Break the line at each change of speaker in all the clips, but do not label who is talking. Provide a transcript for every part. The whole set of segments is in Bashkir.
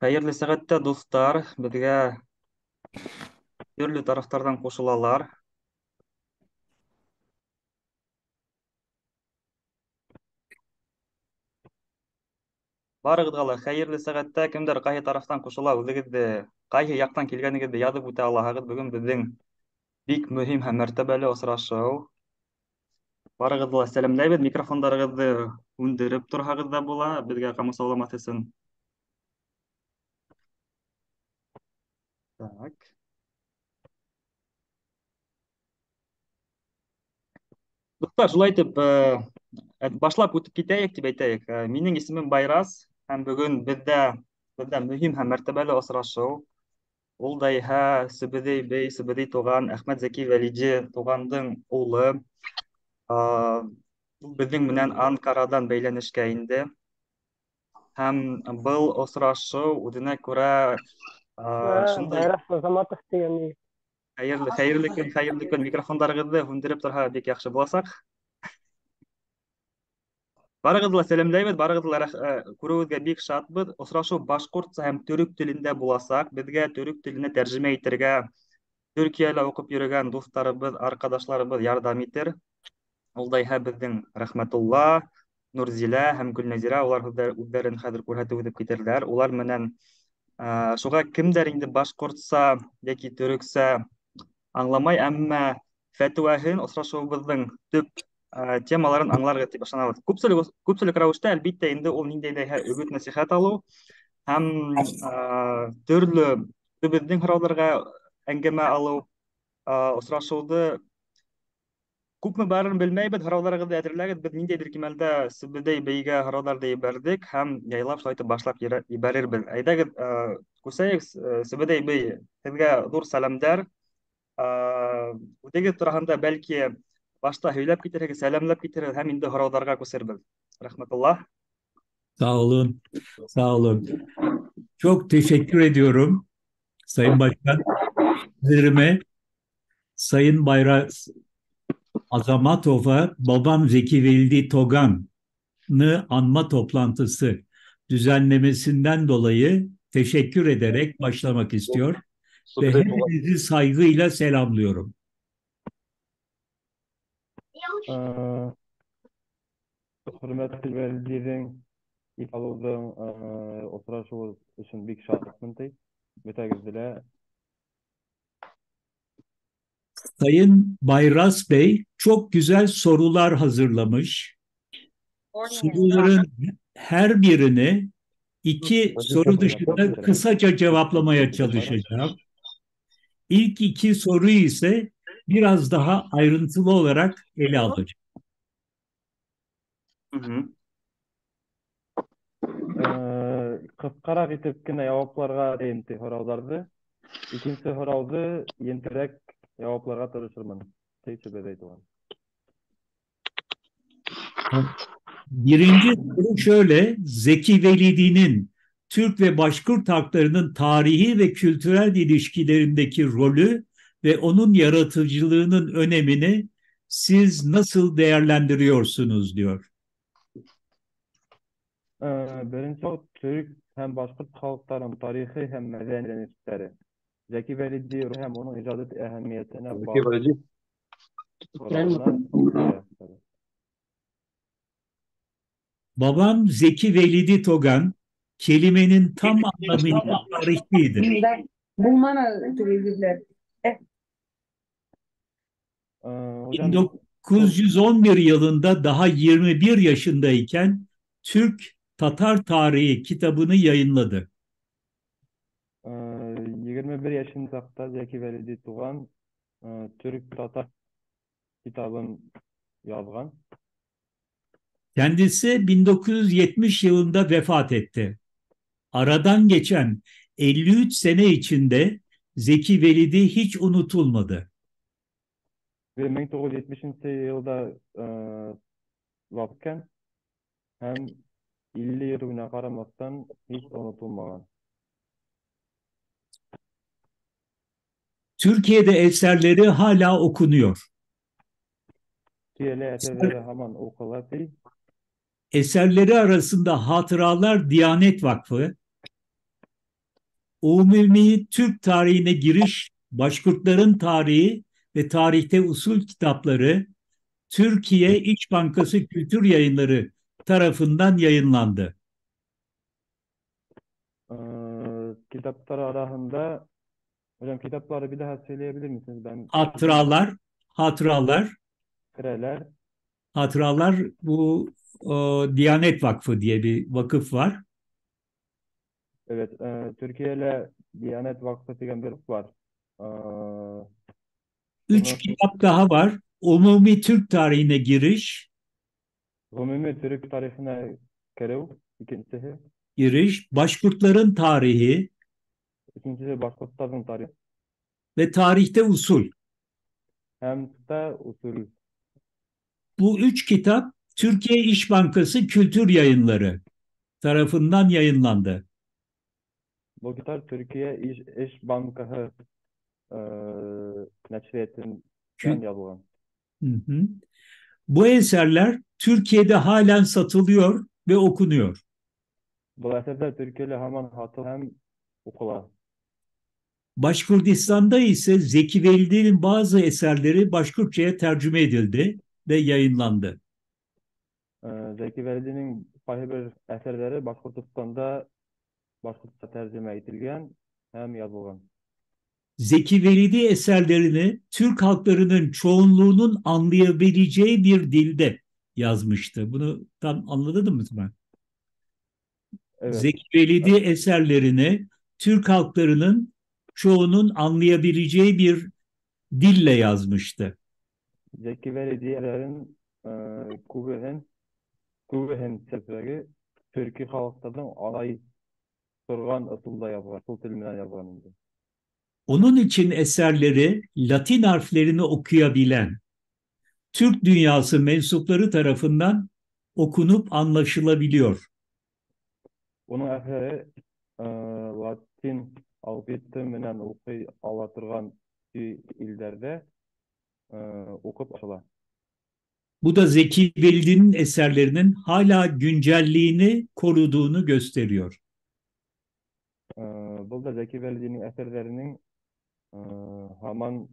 Хәйерле сәғәттә, дуҫтар, беҙгә төрлө тарафтарҙан ҡушылалар. Барығыҙға ла хәйерле сәғәттә, кемдәр ҡайһы тарафтан ҡушыла, үҙегеҙҙе ҡайһы яҡтан килгәнегеҙҙе яҙып үтә алаһығыҙ. Бөгөн беҙҙең бик мөһим һәм мәртәбәле осрашыу. Барығыҙҙы ла сәләмләйбеҙ, микрофондарығыҙҙы һүндереп торһағыҙ ҙа була, беҙгә ҡамасауламаҫ өсөн. Так. Дуҫтар, шулай итеп, башлап үтеп китәйек тип әйтәйек. Минең исемем Байрас, һәм бөгөн беҙҙә мөһим һәм мәртәбәле осрашыу. Ул да иһә Сөбөҙәй бей, Сөбөҙәй туған, Әхмәт Зәки Вәлиди туғандың улы. Ул беҙҙең менән Анкарадан бәйләнешкә инде. Һәм был осрашыу үҙенә күрә шундай
Байрас Азаматов тигән егет.
Хәйерле, хәйерле көн, хәйерле көн. Микрофондарығыҙҙы һүндереп торһа бик яҡшы буласаҡ. Барығыҙҙы ла сәләмләйбеҙ, барығыҙҙы ла күреүегеҙгә бик шатбыҙ. Осрашыу башҡортса һәм төрөк телендә буласаҡ. Беҙгә төрөк теленә тәржемә итергә Төркиәлә уҡып йөрөгән дуҫтарыбыҙ, арҡадашларыбыҙ ярҙам итер. Ул да иһә беҙҙең Рәхмәтулла, Нурзилә һәм Гөлнәзирә, улар үҙҙәрен хәҙер күрһәтеп үтеп китерҙәр. Улар менән, шуға кемдәр инде башҡортса йәки төрөксә аңламай, әммә фәтүәһен осрашыуыбыҙҙың төп темаларын аңларға тип ышанабыҙ. Күпселек рәүештә, әлбиттә, инде ул ниндәй дә өгөт-нәсихәт алыу һәм төрлө беҙҙең һорауҙарға әңгәмә алыу, осрашыуҙы күпме барын белмәйбеҙ, һорауҙарығыҙҙы әҙерләгеҙ. Беҙ ниндәйҙер кимәлдә Сөбөҙәй бейгә һорауҙарҙы ебәрҙек һәм яйлап шулай итеп башлап ебәрербеҙ. Әйҙәгеҙ, күсәйек. Сөбөҙәй бей, һеҙгә ҙур сәләмдәр. Үҙегеҙ тураһында бәлки башта һөйләп китерһегеҙ, сәләмләп китерһегеҙ һәм инде һорауҙарға күсербеҙ. Рәхмәтулла.
Sağ olun, sağ olun. Çok teşekkür ediyorum Sayın Başkan. Sizlerime, Sayın Bayrak Azamatov'a babam Zeki Velidi Togan'ı anma toplantısı düzenlemesinden dolayı teşekkür ederek başlamak istiyor. Ve hepinizi saygıyla selamlıyorum.
Hürmetli Velidi'nin İlk oturuşu için bir şartım değil. Müteəggizdilə.
Sayın Bayras Bey çok güzel sorular hazırlamış. Soruların her birini iki soru dışında kısaca cevaplamaya çalışacağım. İlk iki soruyu ise biraz daha ayrıntılı olarak ele alacağım.
Qısqarak итеп кенә яуапларға инде һорауҙарҙы. Икенсе һорауҙы ентәрәк яуапларға тырышырмын.
Birinci soru şöyle: Zeki Velidi'nin Türk ve Başkurt halklarının tarihi ve kültürel ilişkilerindeki rolü ve onun yaratıcılığının önemini siz nasıl değerlendiriyorsunuz diyor.
Birinci Türk hem Başkurt halklarının tarihi hem medeni ilişkileri. Zeki Velidi hem onun icadet ehemmiyetine
Zeki Velidi.
Babam Zeki Velidi Togan kelimenin tam anlamıyla tarihçiydi. 1911 yılında daha 21 yaşındayken Türk Tatar Tarihi kitabını yayınladı.
21 yaşında Zeki Velidi Togan Türk Tatar kitabını yazgan.
Kendisi 1970 yılında vefat etti. Aradan geçen 53 sene içinde Zeki Velidi hiç unutulmadı.
1970 yılda vafken hem 50 yılına qaramasdan hiç unutulmagan.
Türkiye'de eserleri hala okunuyor.
Türkiye'de eserleri hemen okulatı.
Eserleri arasında Hatıralar Diyanet Vakfı, Umumi Türk Tarihine Giriş, Başkurtların Tarihi ve Tarihte Usul kitapları Türkiye İş Bankası Kültür Yayınları tarafından yayınlandı.
Kitaplar arasında, hocam kitapları bir daha söyleyebilir misiniz? Ben
Hatıralar, hatıralar.
Hatıralar.
Hatıralar bu Diyanet Vakfı diye bir vakıf var.
Evet, Türkiye'yle Diyanet Vakfı diye bir vakıf var.
3 kitap daha var. Umumi Türk Tarihine Giriş.
Umumi Türk Tarihine Giriş, ikincisi.
Giriş, Başkurtların Tarihi.
İkincisi Başkurtların Tarihi.
Ve Tarihte Usul.
Hem de Usul.
Bu 3 kitap Türkiye İş Bankası Kültür Yayınları tarafından yayınlandı.
Bu kitap Türkiye İş Bankası neşriyetinden yazılan.
Hı. Bu eserler Türkiye'de halen satılıyor ve okunuyor.
Bu eserler Türkiye'de hemen hatıl hem okula.
Başkurdistan'da ise Zeki Velidi'nin bazı eserleri Başkurtça'ya tercüme edildi ve yayınlandı.
Zeki Velidi'nin bir eserleri Başkurdistan'da Başkurtça tercüme edilgen hem yazılgan.
Zeki Velidi eserlerini Türk halklarının çoğunluğunun anlayabileceği bir dilde yazmıştı. Bunu tam anladın mı ben?
Evet.
Zeki Velidi eserlerini Türk halklarının çoğunun anlayabileceği bir dille yazmıştı.
Zeki Velidi'nin Kübehen sözleri Türk halklarının alay turgan usulda yazgan, usul tilinden yazgan idi.
Onun için eserleri Latin harflerini okuyabilen Türk dünyası mensupları tarafından okunup anlaşılabiliyor.
Onun eseri Latin alfabeti bilen okuy ala turgan illerde okup açıla.
Bu da Zeki Velidi'nin eserlerinin hala güncelliğini koruduğunu gösteriyor.
Bu da Zeki Velidi'nin eserlerinin haman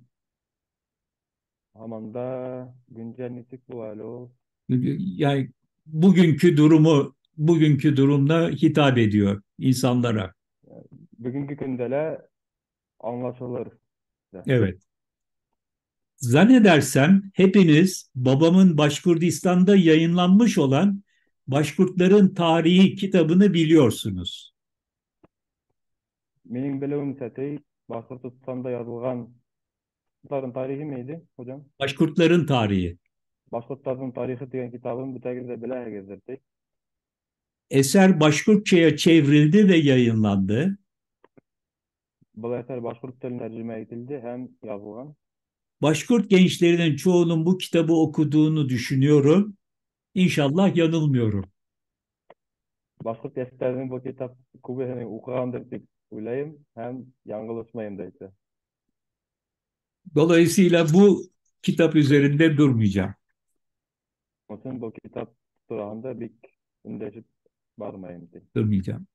da güncellik bu hali o.
Yani bugünkü durumda hitap ediyor insanlara.
Bugünkü gündele anlaşılır.
Evet. Zannedersem hepiniz babamın Başkurdistan'da yayınlanmış olan Başkurtların Tarihi kitabını biliyorsunuz.
Benim bildiğim şey Başkurdistan'da yazılan Başkurtların tarihi miydi hocam?
Başkurtların Tarihi.
Başkurtların Tarihi diyen kitabın bir tekrar bile gezdirdik.
Eser Başkurtça'ya çevrildi ve yayınlandı.
Bu eser Başkurt diline tercüme edildi hem yazılan.
Başkurt gençlerinin çoğunun bu kitabı okuduğunu düşünüyorum. İnşallah yanılmıyorum.
Başkurt gençlerinin bu kitap okuğandır deyip uylayım, hem yanılışmayım deyip.
Dolayısıyla bu kitap üzerinde durmayacağım.
Onun için bu kitap durağında bir ündeşip varmayayım diye.
Durmayacağım.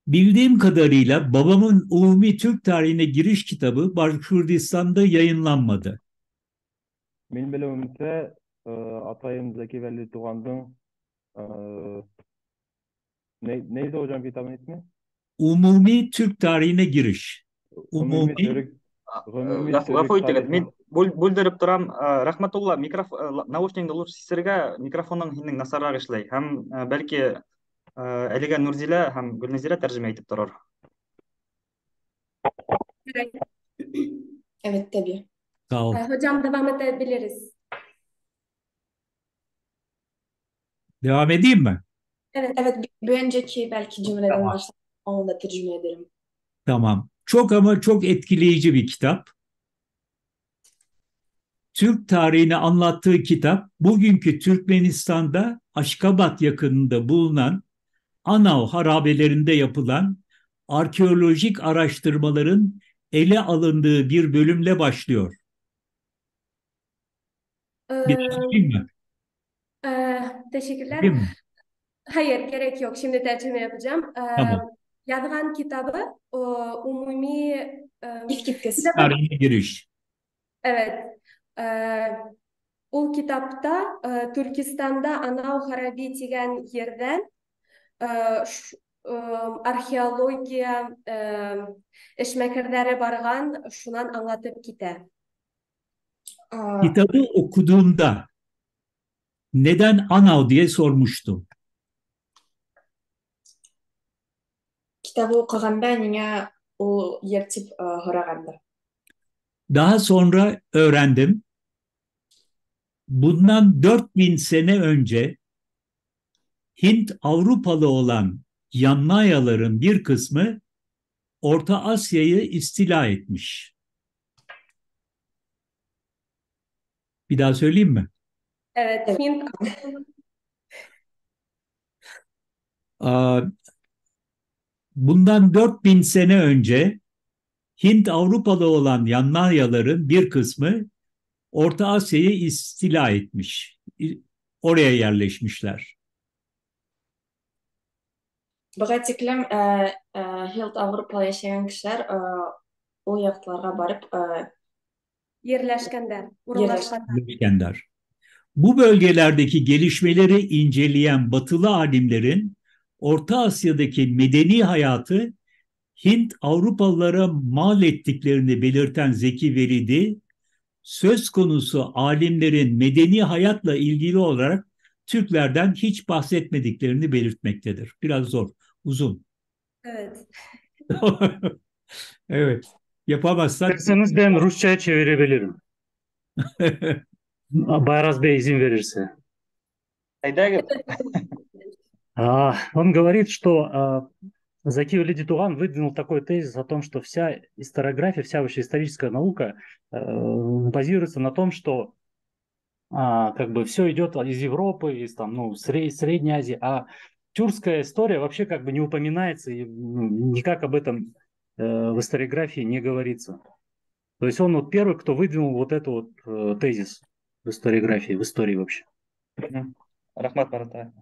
Bildiğim kadarıyla babamın Umumi Türk Tarihine Giriş kitabı Başkurdistan'da yayınlanmadı.
Benim bildiğimse atayım Zeki Veli Doğan'ın neydi hocam kitabın ismi?
Umumi Türk Tarihine Giriş.
Umumi Türk
Ғәфү итегеҙ, мин бүлдереп торам. Рәхмәтулла, наушнигыңды лучше сисергә, микрофоның һинең насарыраҡ эшләй. Һәм бәлки әлегә Нурзилә һәм Гөлнәзирә тәржемә итеп торор.
Evet, tabii.
Sağ ol.
Hocam devam edebiliriz.
Devam edeyim mi?
Evet,
evet. Bir önceki belki cümleden
Tamam.
başlayalım. Onu da tercüme ederim.
Tamam. Çok ama çok etkileyici bir kitap. Türk tarihini anlattığı kitap bugünkü Türkmenistan'da Aşkabat yakınında bulunan Anav harabelerinde yapılan arkeolojik araştırmaların ele alındığı bir bölümle başlıyor. Bir değil mi?
Teşekkürler.
Değil mi?
Hayır, gerek yok. Şimdi tercüme yapacağım.
Tamam.
Яҙған kitabı umumi
Иҫ
Tarihine giriş.
Evet. Ул kitapta Türkistanda Анау Хараби тигән ерҙән археология эшмәкәрҙәре барған, шунан аңлатып китә.
Kitabı okuduğumda neden Anav diye sormuştum.
Kitabı уҡығанда ниңә ул ер тип һорағанды.
Daha sonra öğrendim. Bundan 4000 sene önce Hint Avrupalı olan Yamnayaların bir kısmı Orta Asya'yı istila etmiş. Bir daha söyleyeyim mi?
Evet, Hint.
Bundan 4000 sene önce Hint Avrupalı olan Yamnayaların bir kısmı Orta Asya'yı istila etmiş. Oraya yerleşmişler.
Быға тиклем Hint Avropada yaşayan kişiler ул яҡтарға барып
yerleşkenler,
yerleşkenler. Bu bölgelerdeki gelişmeleri inceleyen batılı alimlerin Orta Asya'daki medeni hayatı Hint Avrupalılara mal ettiklerini belirten Zeki Velidi, söz konusu alimlerin medeni hayatla ilgili olarak Türklerden hiç bahsetmediklerini belirtmektedir. Biraz zor, uzun.
Evet.
Evet. Yapamazsak...
İsterseniz ben Rusça'ya çevirebilirim. Bayraz Bey izin verirse. Он говорит, что Заки Велиди Туган выдвинул такой тезис о том, что вся историография, вся вообще историческая наука базируется на том, что как бы все идет из Европы, из там, ну, Средней Азии, а тюркская история вообще как бы не упоминается и никак об этом в историографии не говорится. То есть он вот первый, кто выдвинул вот этот вот тезис в историографии, в истории вообще.
Рахмат Марат.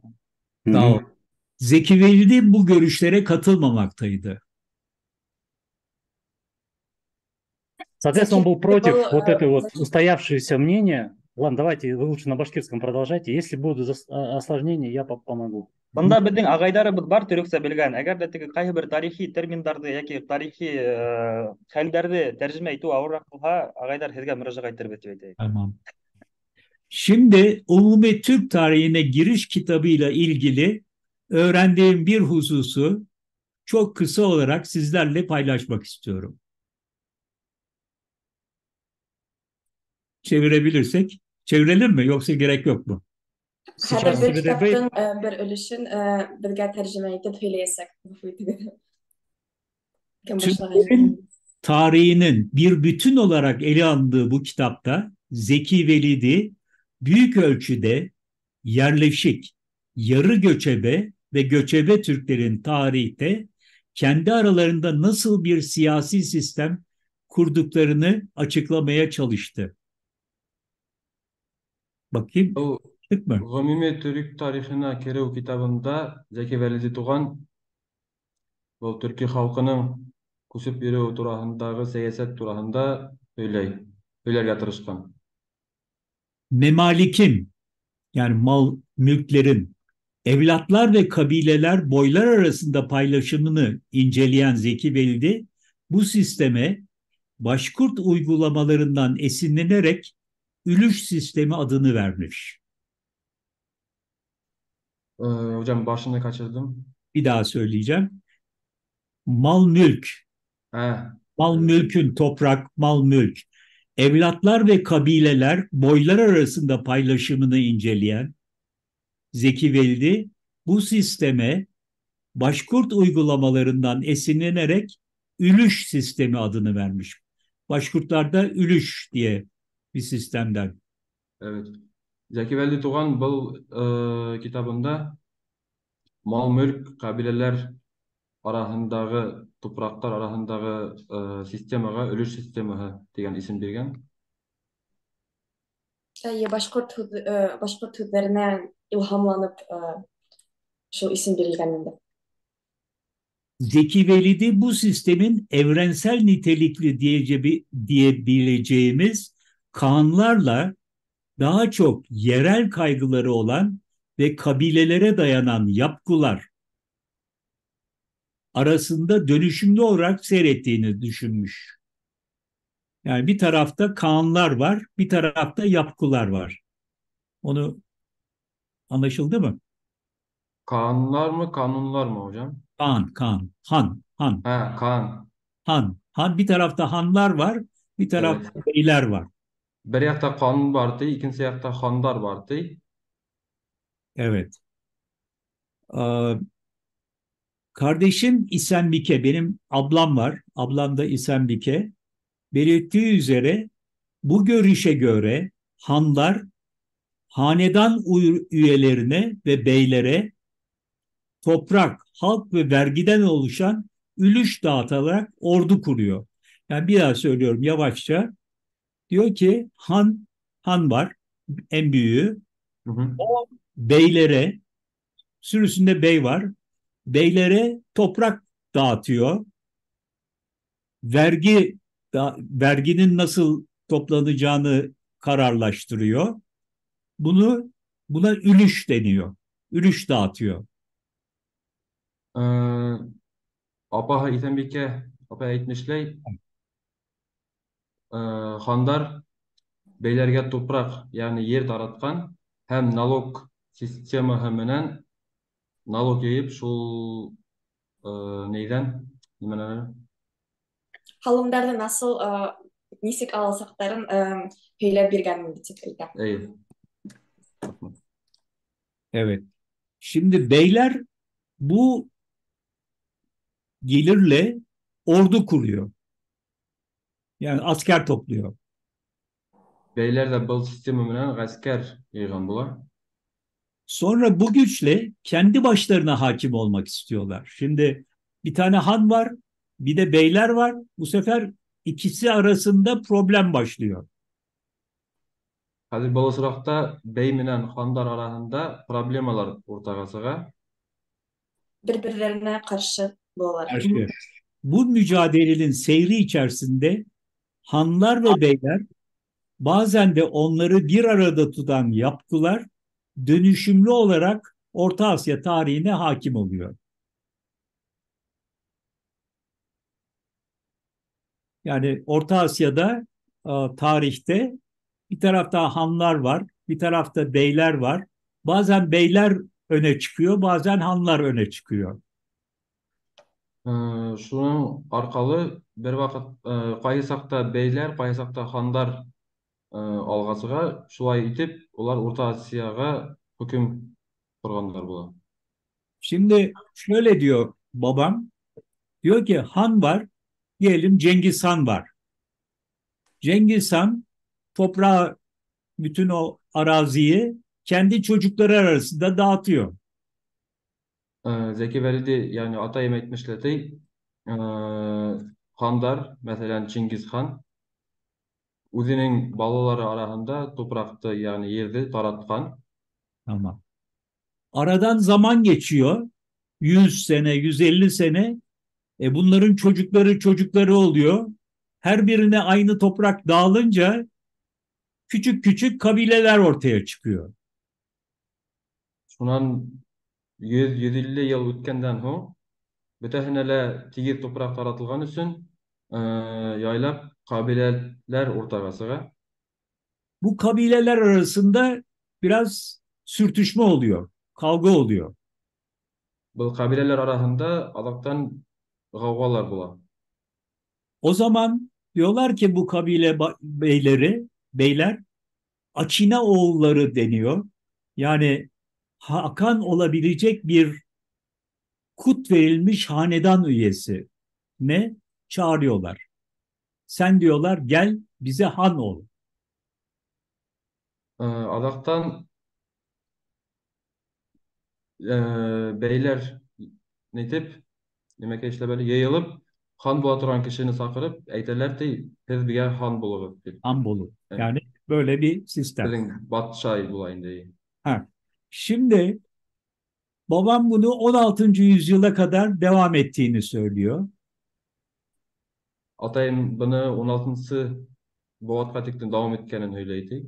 Tamam. Zeki Velidi bu görüşlere katılmamaktaydı.
Соответственно, он был против вот этой вот устоявшееся мнение. Ладно, давайте вы лучше на башкирском продолжайте. Если будут осложнения, я помогу.
Бында беҙҙең ағайҙарыбыҙ бар төрөксә белгән. Әгәр ҙә теге ҡайһы бер тарихи терминдарҙы йәки тарихи хәлдәрҙе тәржемә итеү ауырыраҡ булһа, ағайҙар һеҙгә мөрәжәғәт итербеҙ тип әйтәйек.
Tamam. Şimdi Umumi Türk Tarihine Giriş kitabıyla ilgili öğrendiğim bir hususu çok kısa olarak sizlerle paylaşmak istiyorum. Çevirebilirsek, çevirelim mi yoksa gerek yok mu?
Хәҙер бер китаптың бер өлөшөн беҙгә тәржемә итеп һөйләйәсәк.
Türklerin tarihinin bir bütün olarak ele alındığı bu kitapta Zeki Velidi büyük ölçüde yerleşik, yarı göçebe ve göçebe Türklerin tarihte kendi aralarında nasıl bir siyasi sistem kurduklarını açıklamaya çalıştı. Bakayım.
Gomimi Türk tarihine kirew kitabında Zeki Velidi Туған был төрки халҡының күсеп йөрөү тураһындағы сәйәсәт тураһында һөйләргә тырышҡан.
Memalikin, yani mal mülklerin, evlatlar ve kabileler boylar arasında paylaşımını inceleyen Zeki Velidi bu sisteme Başkurt uygulamalarından esinlenerek Ülüş sistemi adını vermiş.
Hocam başını kaçırdım.
Bir daha söyleyeceğim. Mal mülk. Mal mülkün toprak, mal mülk. Evlatlar ve kabileler boylar arasında paylaşımını inceleyen Zeki Velidi bu sisteme Başkurt uygulamalarından esinlenerek Ülüş sistemi adını vermiş. Başkurtlarda Ülüş diye bir sistemden.
Evet. Zeki Velidi Туған был kitabında mal mülk kabileler arasındaki topraklar arasındaki sistemaga өлөш системаһы дигән исем биргән.
Әйе, башҡорт һүҙҙәренә илһамланып шул исем бирелгән инде.
Zeki Velidi bu sistemin evrensel nitelikli diyebileceğimiz kanlarla daha çok yerel kaygıları olan ve kabilelere dayanan yapgular arasında dönüşümlü olarak seyrettiğini düşünmüş. Yani bir tarafta kanlar var, bir tarafta yapgular var. Onu anlaşıldı mı?
Kanunlar mı, kanunlar mı hocam?
Kan, kan, han, han.
Ha, kan.
Han, han. Bir tarafta hanlar var, bir tarafta
Evet.
beyler var.
Bir yakta kanun vardı, ikinci yakta hanlar vardı.
Evet. Kardeşim İsenbike, benim ablam var. Ablam da İsenbike. Belirttiği üzere bu görüşe göre hanlar hanedan üyelerine ve beylere toprak, halk ve vergiden oluşan ülüş dağıtarak ordu kuruyor. Yani bir daha söylüyorum yavaşça. Diyor ki han var, en büyüğü.
Hı hı.
O beylere, sürüsünde bey var. Beylere toprak dağıtıyor. Verginin nasıl toplanacağını kararlaştırıyor. Buna ülüş deniyor. Ülüş dağıtıyor.
Apaha İsenbike, apa aytmishlay, xonlar beylerge toprak, yani yer taratkan hem налог системаһы менән налог йыйып шул нейҙән, нимәнән?
Һалымдарҙы насыл нисек аласаҡтарын һөйләп биргәнмен тип әйтә.
Эйе.
Evet. Şimdi beyler bu gelirle ordu kuruyor. Yani asker topluyor.
Beyler de bu sistemi менән ғәскәр йыйған була.
Sonra bu güçle kendi başlarına hakim olmak istiyorlar. Şimdi bir tane han var, bir de beyler var. Bu sefer ikisi arasında problem başlıyor.
Хәҙер был осраҡта бей менән хандар араһында проблемалар уртаға сыға.
Bir-birlerine karşı bolalar.
Karşı. Bu mücadelenin seyri içerisinde hanlar ve beyler, bazen de onları bir arada tutan yaptılar, dönüşümlü olarak Orta Asya tarihine hakim oluyor. Yani Orta Asya'da tarihte bir tarafta hanlar var, bir tarafta beyler var. Bazen beyler öne çıkıyor, bazen hanlar öne çıkıyor.
Şunun arkalı bir vakit qayısaqta beyler, qayısaqta hanlar алға сыға, шулай итеп, олар Орта Асияға хөкем құрғандар була.
Şimdi şöyle diyor babam, diyor ki han var, diyelim Cengiz Han var. Cengiz Han toprağı, bütün o araziyi kendi çocukları arasında dağıtıyor.
Zeki Velidi, yani atayım etmişleti, hanlar, mesela Cengiz Han, үзенең балалары арасында топракты, yani yerdi тараткан.
Tamam. Aradan zaman geçiyor. 100 sene, 150 sene. Bunların çocukları oluyor. Her birine aynı toprak dağılınca küçük küçük kabileler ortaya çıkıyor.
Şundan 100-150 yıl ötkenden soň, бүтәһенә лә тигез топрак таратылган өчен, яйлап kabileler ortaya çıka.
Bu kabileler arasında biraz sürtüşme oluyor, kavga oluyor.
Bu kabileler arasında adaktan kavgalar bula.
O zaman diyorlar ki bu kabile beyler Açina oğulları deniyor. Yani hakan olabilecek bir kut verilmiş hanedan üyesi ne çağırıyorlar. Sen diyorlar gel bize han ol.
Adaktan beyler netip demek işte böyle yayılıp han bola turan kişini sakırıp aytalar ki biz bize han bolug'uz deb.
Han bolu.
Evet.
Yani böyle bir sistem.
Bizim batşay bulayın diye.
Ha. Şimdi Babam bunu 16. Yüzyıla kadar devam ettiğini söylüyor.
Атайым быны 16-нсы быуатҡа тиклем дауам иткәнен һөйләй ти.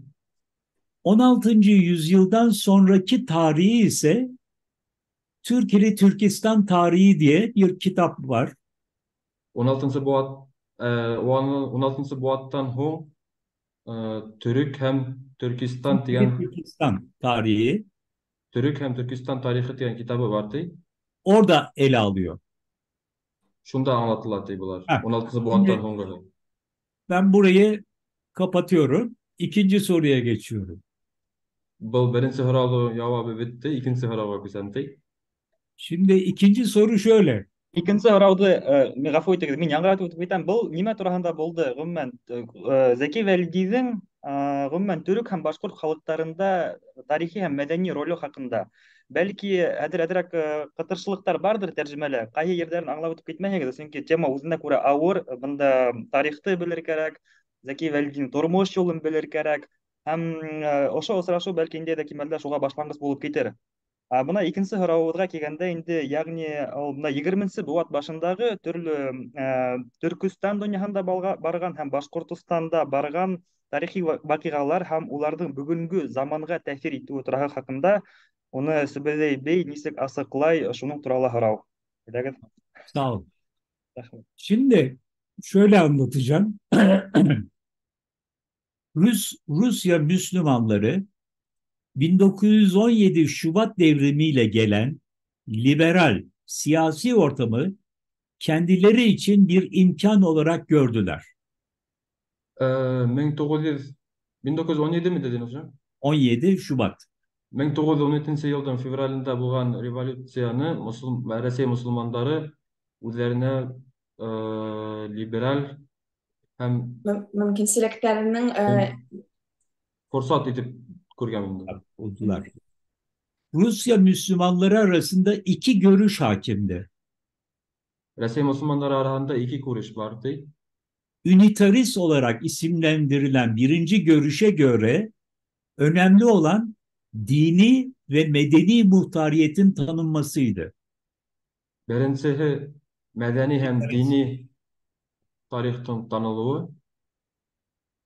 16. Yüzyıldan sonraki tarihi ise Türk ili Türkistan Tarihi diye bir kitap var.
16-нсы быуат 16-нсы быуаттан һуң Төрөк һәм Төркистан тигән
Türkistan Tarihi.
Төрөк һәм Төркистан тарихы тигән китабы бар ти.
Orada ele alıyor.
Шунда аңлатыла ти былар.
Ha.
16-нсы быуаттан һуңғы.
Ben burayı kapatıyorum. İkinci soruya geçiyorum.
Был беренсе һорауҙың яуабы бөттө, икенсе һорауға күсәм ти.
Şimdi ikinci soru şöyle.
Икенсе һорауҙы, ғәфү итегеҙ, мин яңғыратып үтеп китәм. Был нимә тураһында булды? Ғөмүмән, Зәки Вәлидиҙең ғөмүмән төрөк һәм башҡорт халыҡтарында тарихи һәм мәҙәни роле хаҡында. Бәлки әҙер-әҙерәк ҡытыршылыҡтар барҙыр тәржемәлә. Ҡайһы ерҙәрен аңлап үтеп китмәйһегеҙ, сөнки тема үҙенә күрә ауыр. Бында тарихты белер кәрәк, Зәки Вәлидиҙең тормош юлын белер кәрәк. Һәм ошо осрашыу бәлки инде дә кимәлдә шуға башланғыс булып китер. Бына икенсе һорауыбыҙға килгәндә инде, йәғни ул бына 20-нсе быуат башындағы төрлө Төркөстан донъяһында барған һәм Башҡортостанда барған тарихи ваҡиғалар һәм уларҙың бөгөнгө заманға тәьҫир итеүе тураһы хаҡында уны Сүбәҙәй бей нисек асыҡлай, шуның турала һорау. Әйҙәгеҙ.
Sağ ol.
Рәхмәт.
Şimdi şöyle anlatacağım. Rusya Müslümanları 1917 Şubat devrimiyle gelen liberal siyasi ortamı kendileri için bir imkan olarak gördüler.
1917 mi dedin hocam?
17 Şubat.
1917 йылдың февралендә булған революцияны Рәсәй мосолмандары үҙҙәренә либераль һәм
Мөмкинселектәренең
форсат итеп күргән инде.
Oldular. Rusya Müslümanları arasında iki görüş hakimdi.
Рәсәй мосолмандары араһында ике күреш бар ти.
Ünitarist olarak isimlendirilen birinci görüşe göre önemli olan dini ve medeni muhtariyetin tanınmasıydı.
Беренсеһе мәҙәни һәм дини тарихтың танылыуы.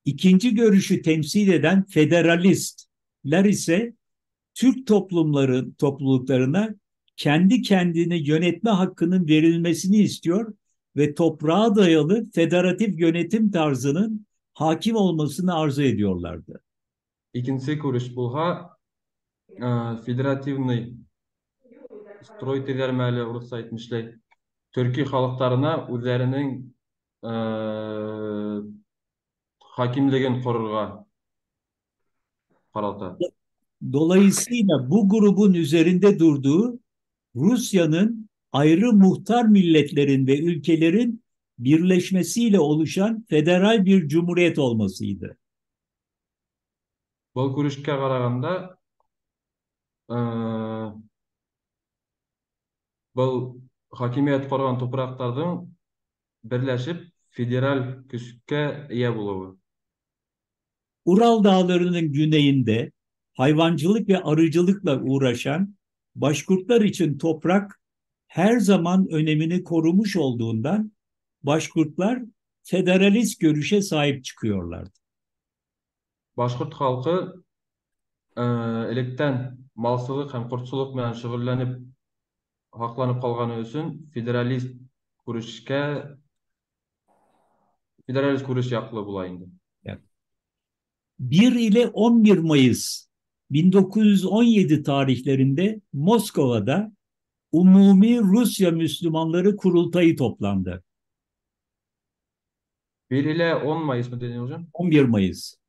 İkinci görüşü temsil eden federalistler ise Türk topluluklarına kendi kendini yönetme hakkının verilmesini istiyor ve toprağa dayalı federatif yönetim tarzının hakim olmasını arzu ediyorlardı.
İkinci görüş булһа, федеративный строй тиҙәрме әле урыҫса әйтмешләй. Төрки халыҡтарына үҙҙәренең хакимлеген ҡорорға ҡарата.
Dolayısıyla bu grubun üzerinde durduğu Rusya'nın ayrı muhtar milletlerin ve ülkelerin birleşmesiyle oluşan federal bir cumhuriyet olmasıydı.
Был күрешкә ҡарағанда, был хакимиәт ҡорған тупраҡтарҙың берләшеп федераль көскә эйә булыуы.
Ural Dağları'nın güneyinde hayvancılık ve arıcılıkla uğraşan Başkurtlar için toprak her zaman önemini korumuş olduğundan Başkurtlar federalist görüşe sahip çıkıyorlardı.
Башҡорт халҡы электән малсылыҡ һәм ҡортсолоҡ менән шөғөлләнеп һаҡланып ҡалғаны өсөн федералист күреш яҡлы була инде.
1 ile 11 Mayıs 1917 tarihlerinde Moskova'da Umumi Rusya Müslümanları Kurultayı toplandı.
1 ile 10 Mayıs mı dedin hocam?
11 Mayıs.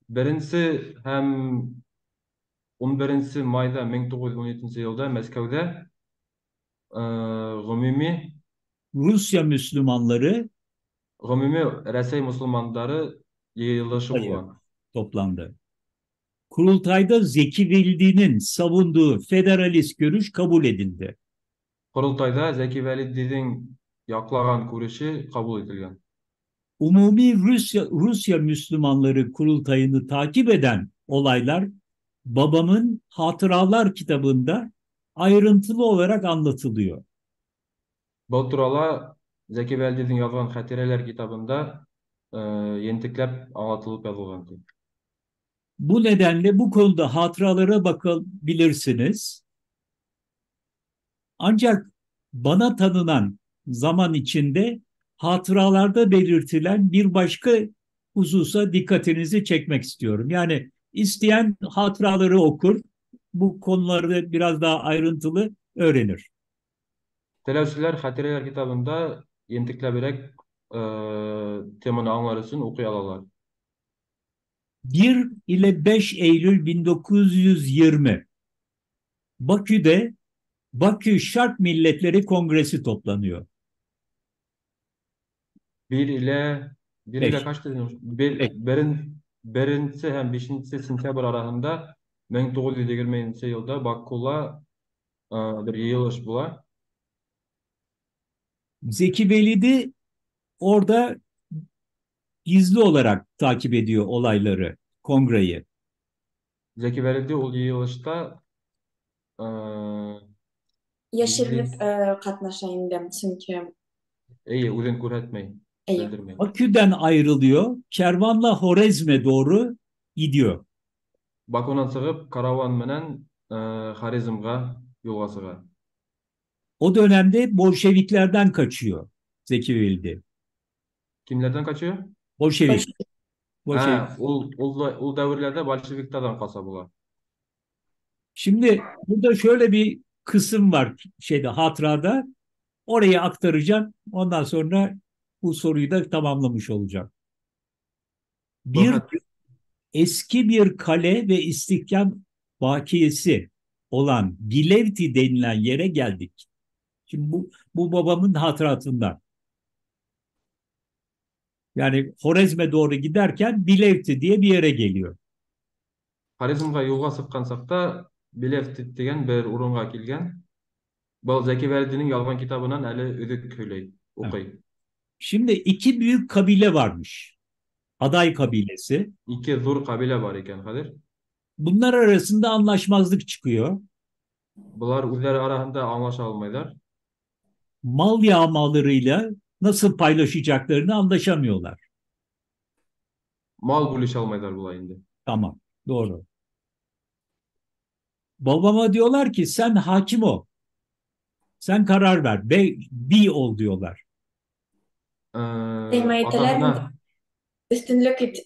Беренсе һәм 11 майҙа 1917 йылда Мәскәүҙә ғөмүми
Rusya Müslümanları
ғөмүми Рәсәй мосолмандары йыйылышы булған.
Toplandı. Kurultayda Zeki Velidi'nin savunduğu federalist görüş kabul edildi.
Kurultayda Zeki Velidi'nin yaklagan görüşü kabul edilgan.
Umumi Rusya Müslümanları Kurultayı'nı takip eden olaylar babamın Hatıralar kitabında ayrıntılı olarak anlatılıyor.
Был турала Зәки Вәлидиҙең яҙған Хәтирәләр kitabында ентекләп аңлатылып яҙылған ти.
Bu nedenle bu konuda hatıralara bakabilirsiniz. Ancak bana tanınan zaman içinde hatıralarda belirtilen bir başka hususa dikkatinizi çekmek istiyorum. Yani isteyen hatıraları okur, bu konuları biraz daha ayrıntılı öğrenir.
Теләүселәр Хәтирәләр kitabында ентекләберәк теманы аңлар өсөн уҡый алалар.
1 ile 5 Eylül 1920 Bakü'de Bakü Şark Milletleri Kongresi toplanıyor.
1 ile 1 ile
5.
kaç dedin? Birinci hem 5. sentyabr arasında 1920 yılda Bakula bir yığılış bula.
Zeki Velidi orada gizli olarak takip ediyor olayları, kongreyi.
Zeki Velidi ул yığılışta
Йәшеренеп ҡатнаша инде, сөнки
Эйе, үҙен күрһәтмәй,
Эйе.
белдермәй.
Bakü'den ayrılıyor, kervanla Horezm'e doğru gidiyor.
Бакунан сығып, караван менән Хорезмға юлға сыға.
O dönemde Bolşeviklerden kaçıyor Zeki Velidi.
Kimlerden kaçıyor?
Bolşevik. Bolşevik.
Ha, ул дәүерләрҙә большевиктарҙан ҡаса була.
Şimdi burada şöyle bir kısım var şeyde, hatırada. Orayı aktaracağım. Ondan sonra bu soruyu da tamamlamış olacağım. Bir eski bir kale ve istihkam bakiyesi olan Bilevti denilen yere geldik. Şimdi bu babamın hatıratından. Yani Horezm'e doğru giderken Bilevti diye bir yere geliyor.
Хорезмға юлға сыҡҡан саҡта Билевти тигән бер урынға килгән. Был Зәки Вәлидинең яҙған kitabынан әле өҙөк һөйләй, уҡый.
Şimdi iki büyük kabile varmış. Aday kabilesi.
İki ҙур ҡәбилә бар икән хәҙер.
Bunlar arasında anlaşmazlık çıkıyor.
Былар үҙҙәре араһында аңлаша алмайҙар.
Mal yağmalarıyla nasıl paylaşacaklarını anlaşamıyorlar.
Mal бүлешә алмайҙар былай инде.
Tamam, doğru. Babama diyorlar ki sen hakim ol. Sen karar ver. Bi ol diyorlar.
Әйтәләр
Атаһына
Өҫтөнлөк ит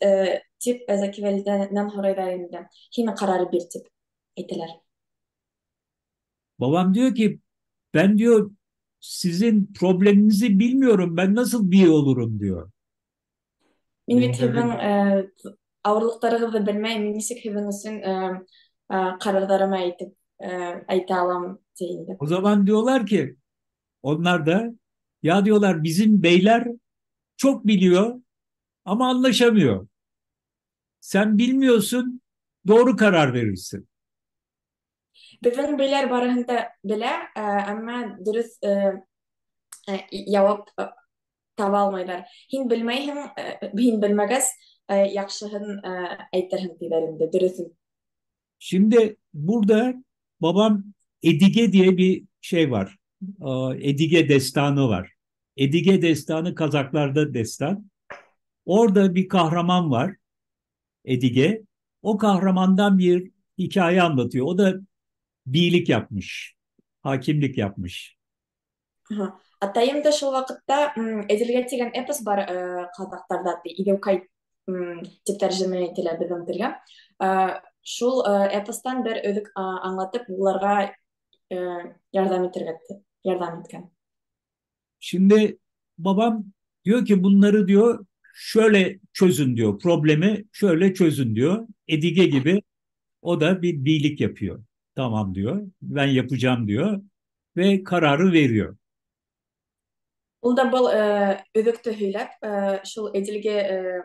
тип Зәки Вәлидәнән һорайҙар инде. Һин ҡарар бир тип әйтәләр.
Babam diyor ki ben diyor sizin probleminizi bilmiyorum. Ben nasıl bir olurum diyor.
Мин бит һеҙҙең ауырлыҡтарығыҙҙы белмәйем. Мин нисек һеҙҙең өсөн ҡарарҙарыма әйтә алам ти инде.
O zaman diyorlar ki onlar da ya diyorlar bizim beyler çok biliyor ama anlaşamıyor. Sen bilmiyorsun, doğru karar verirsin.
Беҙҙең бейҙәр барыһын да белә, әммә дөрөҫ яуап таба алмайҙар. Һин белмәйһең, һин белмәгәс, яҡшыһын әйтерһең тиҙәр инде, дөрөҫөн.
Şimdi burada babam Edige diye bir şey var. Edige destanı var. Edige destanı Kazaklarda destan. Orada bir kahraman var. Edige. O kahramandan bir hikaye anlatıyor. O da biylik yapmış. Hakimlik yapmış.
Aha. Атайым да шул ваҡытта Эдилгә тигән эпос бар, ҡаҙаҡтарҙа, Идеукай тип тәржемә ителә беҙҙең телгә. Шул эпостан бер өҙөк аңлатып, уларға ярҙам итергә ярҙам иткән.
Şimdi babam diyor ki bunları diyor şöyle çözün diyor. Problemi şöyle çözün diyor. Edige gibi o da bir biylik yapıyor. Tamam diyor. Ben yapacağım diyor. Ve kararı veriyor.
Ул да был өҙөктө һөйләп, шул Эдилге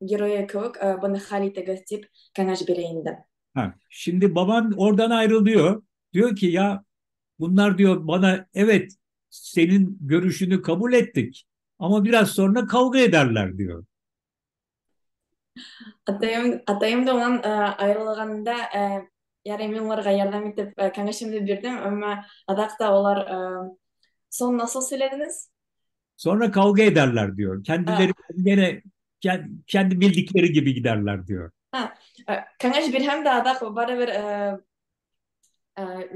геройы кеүек быны хәл итегеҙ тип кәңәш бирә инде.
Ha, şimdi babam oradan ayrılıyor. Diyor ki ya bunlar diyor bana evet senin görüşünü kabul ettik ama biraz sonra kavga ederler diyor.
Атайым, атайым да унан айырылғанда Ярай, мин уларға ярҙам итеп кәңәшемде бирҙем, әммә аҙаҡ та улар сон nasıl söylediniz?
Sonra kavga ederler diyor. Kendileri gene kendi bildikleri gibi giderler diyor.
Ha, кәңәш бирһәм дә аҙаҡ барыбер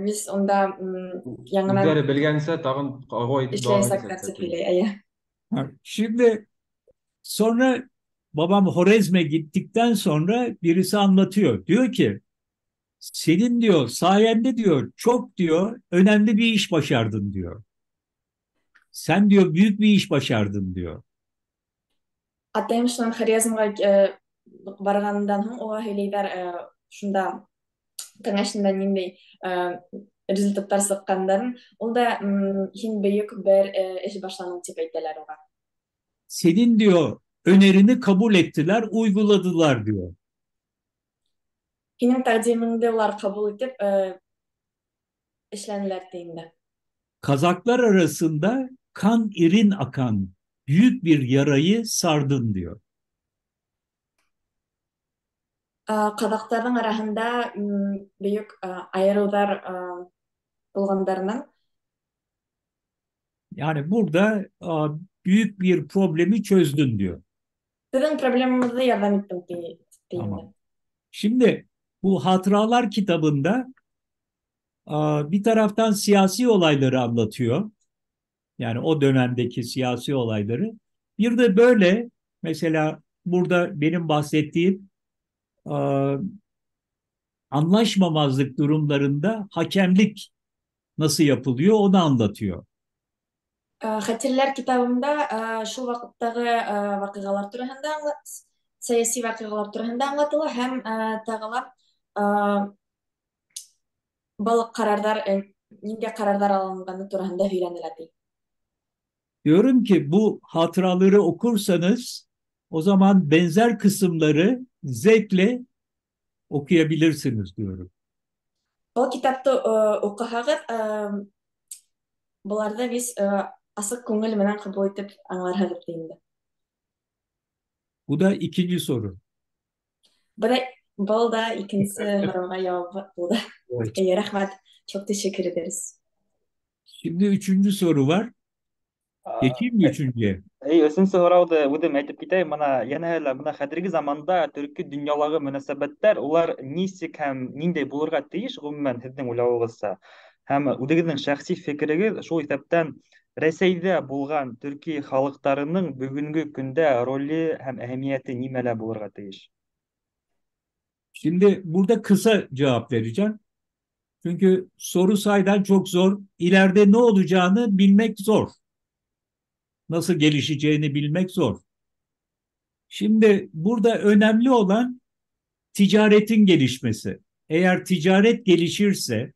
biz унда яңынан
Үҙҙәре белгәнсә тағын ҡауға итеп дауам
эшләйәсәктәр
итәсәктәр
тип һөйләй. Эйе.
Ha, şimdi sonra babam Horezm'e gittikten sonra birisi anlatıyor. Diyor ki senin diyor sayende diyor çok diyor önemli bir iş başardın diyor. Sen diyor büyük bir iş başardın diyor.
Атайым шунан Хорезмға барғандан һуң уға һөйләйҙәр, шунда кәңәшендә ниндәй результаттар сыҡҡандарын. Ул да һин бөйөк бер эш башланың тип әйтәләр уға.
Senin diyor önerini kabul ettiler, uyguladılar diyor.
Һинең тәҡдимеңде улар ҡабул итеп эшләнеләр ти инде.
Kazaklar arasında kan irin akan büyük bir yarayı sardın diyor.
Ҡаҙаҡтарҙың араһында бөйөк айырыуҙар булғандарынан.
Yani burada büyük bir problemi çözdün diyor.
Беҙҙең проблемамыҙҙы ярҙам иттең ти инде.
Tamam. Şimdi bu hatıralar kitabında bir taraftan siyasi olayları anlatıyor. Yani o dönemdeki siyasi olayları. Bir de böyle mesela burada benim bahsettiğim anlaşmamazlık durumlarında hakemlik nasıl yapılıyor onu anlatıyor.
Хәтерләр kitabында шул ваҡыттағы ваҡиғалар тураһында, сәйәси ваҡиғалар тураһында аңлатыла һәм тағы ла был ҡарарҙар, ниндәй ҡарарҙар алынғаны тураһында һөйләнелә ти.
Diyorum ki bu hatıraları okursanız o zaman benzer kısımları zevkle okuyabilirsiniz diyorum.
Был китапты уҡыһағыҙ, быларҙы biz асыҡ күңел менән ҡабул итеп аңларһығыҙ ти инде.
Bu da ikinci soru.
Был да икенсе һорауға яуап булды.
Evet.
Эйе, рәхмәт. Çok teşekkür ederiz.
Şimdi üçüncü soru var. Geçeyim mi üçüncüye?
Эй, өсөнсө һорауҙы үҙем әйтеп китәйем. Бына йәнәһе лә бына хәҙерге заманда төрки донъялағы мөнәсәбәттәр улар нисек һәм ниндәй булырға тейеш ғөмүмән һеҙҙең уйлауығыҙса? Һәм үҙегеҙҙең шәхси фекерегеҙ шул иҫәптән Рәсәйҙә булған төрки халыҡтарының бөгөнгө көндә роле һәм әһәмиәте нимәлә булырға тейеш?
Şimdi burada kısa cevap vereceğim. Çünkü soru sayeden çok zor. İleride ne olacağını bilmek zor. Nasıl gelişeceğini bilmek zor. Şimdi burada önemli olan ticaretin gelişmesi. Eğer ticaret gelişirse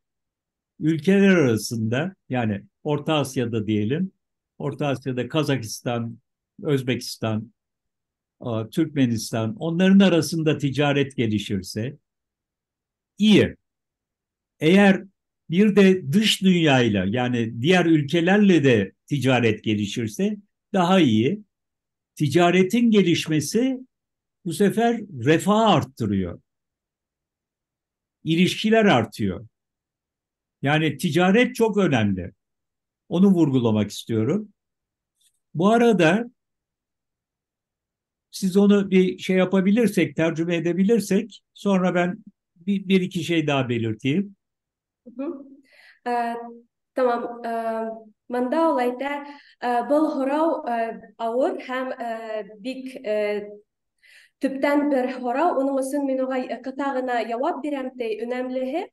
ülkeler arasında, yani Orta Asya'da diyelim, Orta Asya'da Kazakistan, Özbekistan, Türkmenistan, onların arasında ticaret gelişirse iyi. Eğer bir de dış dünyayla, yani diğer ülkelerle de ticaret gelişirse daha iyi. Ticaretin gelişmesi bu sefer refahı arttırıyor. İlişkiler artıyor. Yani ticaret çok önemli. Onu vurgulamak istiyorum. Bu arada siz onu bir şey yapabilirsek, tercüme edebilirsek sonra ben bir iki şey daha belirteyim.
Tamam. Мында ул әйтә, был һорау ауыр һәм бик төптән бер һорау, уның өсөн мин уға ҡыҫа ғына яуап бирәм ти. Өнәмлеһе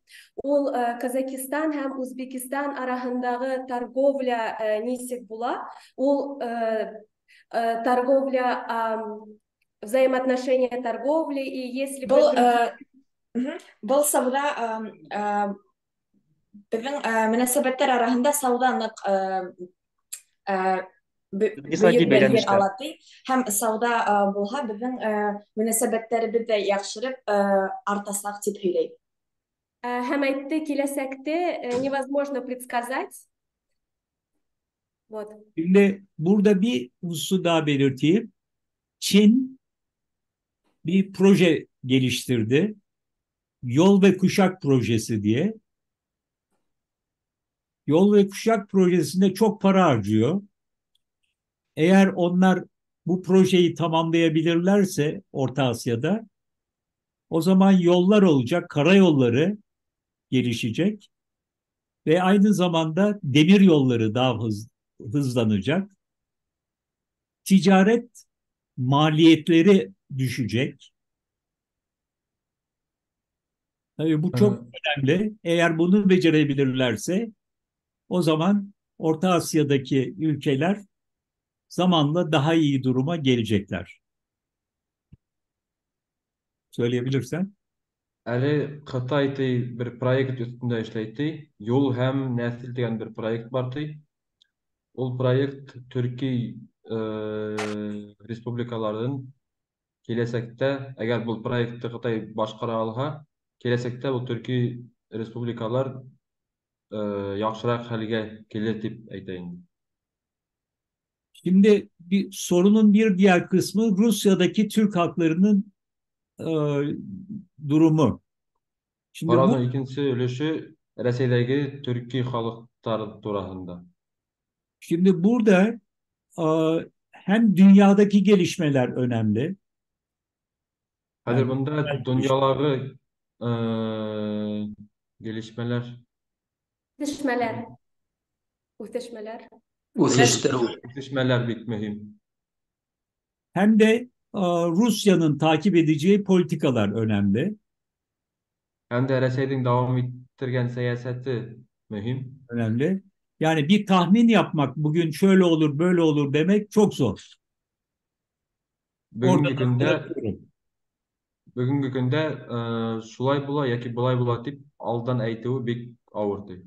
ул Казахстан һәм Үзбекстан араһындағы торговля нисек була, ул торговля, взаимоотношения торговли, и если
был, был сауҙа, беҙҙең мөнәсәбәттәр араһында сауҙа ныҡ бөйөк бер ер ала ти, һәм сауҙа булһа беҙҙең мөнәсәбәттәребеҙ ҙә яҡшырып артасаҡ тип һөйләй.
Һәм әйтте, киләсәкте невозможно предсказать. Вот.
Şimdi burada bir hususu daha belirteyim. Çin bir proje geliştirdi. Yol ve Kuşak Projesi diye. Yol ve Kuşak Projesi'nde çok para harcıyor. Eğer onlar bu projeyi tamamlayabilirlerse Orta Asya'da, o zaman yollar olacak, karayolları gelişecek ve aynı zamanda demir yolları daha hızlanacak. Ticaret maliyetleri düşecek. Tabii bu çok önemli. Eğer bunu becerebilirlerse o zaman Orta Asya'daki ülkeler zamanla daha iyi duruma gelecekler. Söyleyebilirsen.
Әле Ҡытай ти бер проект өҫтөндә эшләй ти. Юл һәм нәҫел тигән бер проект бар ти. Ул проект төрки республикаларын киләсәктә, әгәр был проектты Ҡытай башҡара алһа, киләсәктә был төрки республикалар яҡшыраҡ хәлгә килер тип әйтә инде.
Şimdi bir sorunun bir diğer kısmı Rusya'daki Türk halklarının durumu.
Şimdi bu ikinci өлөшө Рәсәйҙәге төрки халыҡтар тураһында.
Şimdi burada hem dünyadaki gelişmeler önemli.
Хәҙер бында донъялағы gelişmeler.
Үҫешмәләр. Үҫешмәләр.
Үҫешмәләр бик мөһим.
Hem de Rusya'nın takip edeceği politikalar önemli.
Hem de Rəsəйҙең davam ittirgәn siyaseti mühim.
Önemli. Yani bir tahmin yapmak, bugün şöyle olur, böyle olur demek çok zor.
Bugünkü көндә шулай була яки былай була тип алдан әйтеүе бик ауыр ти.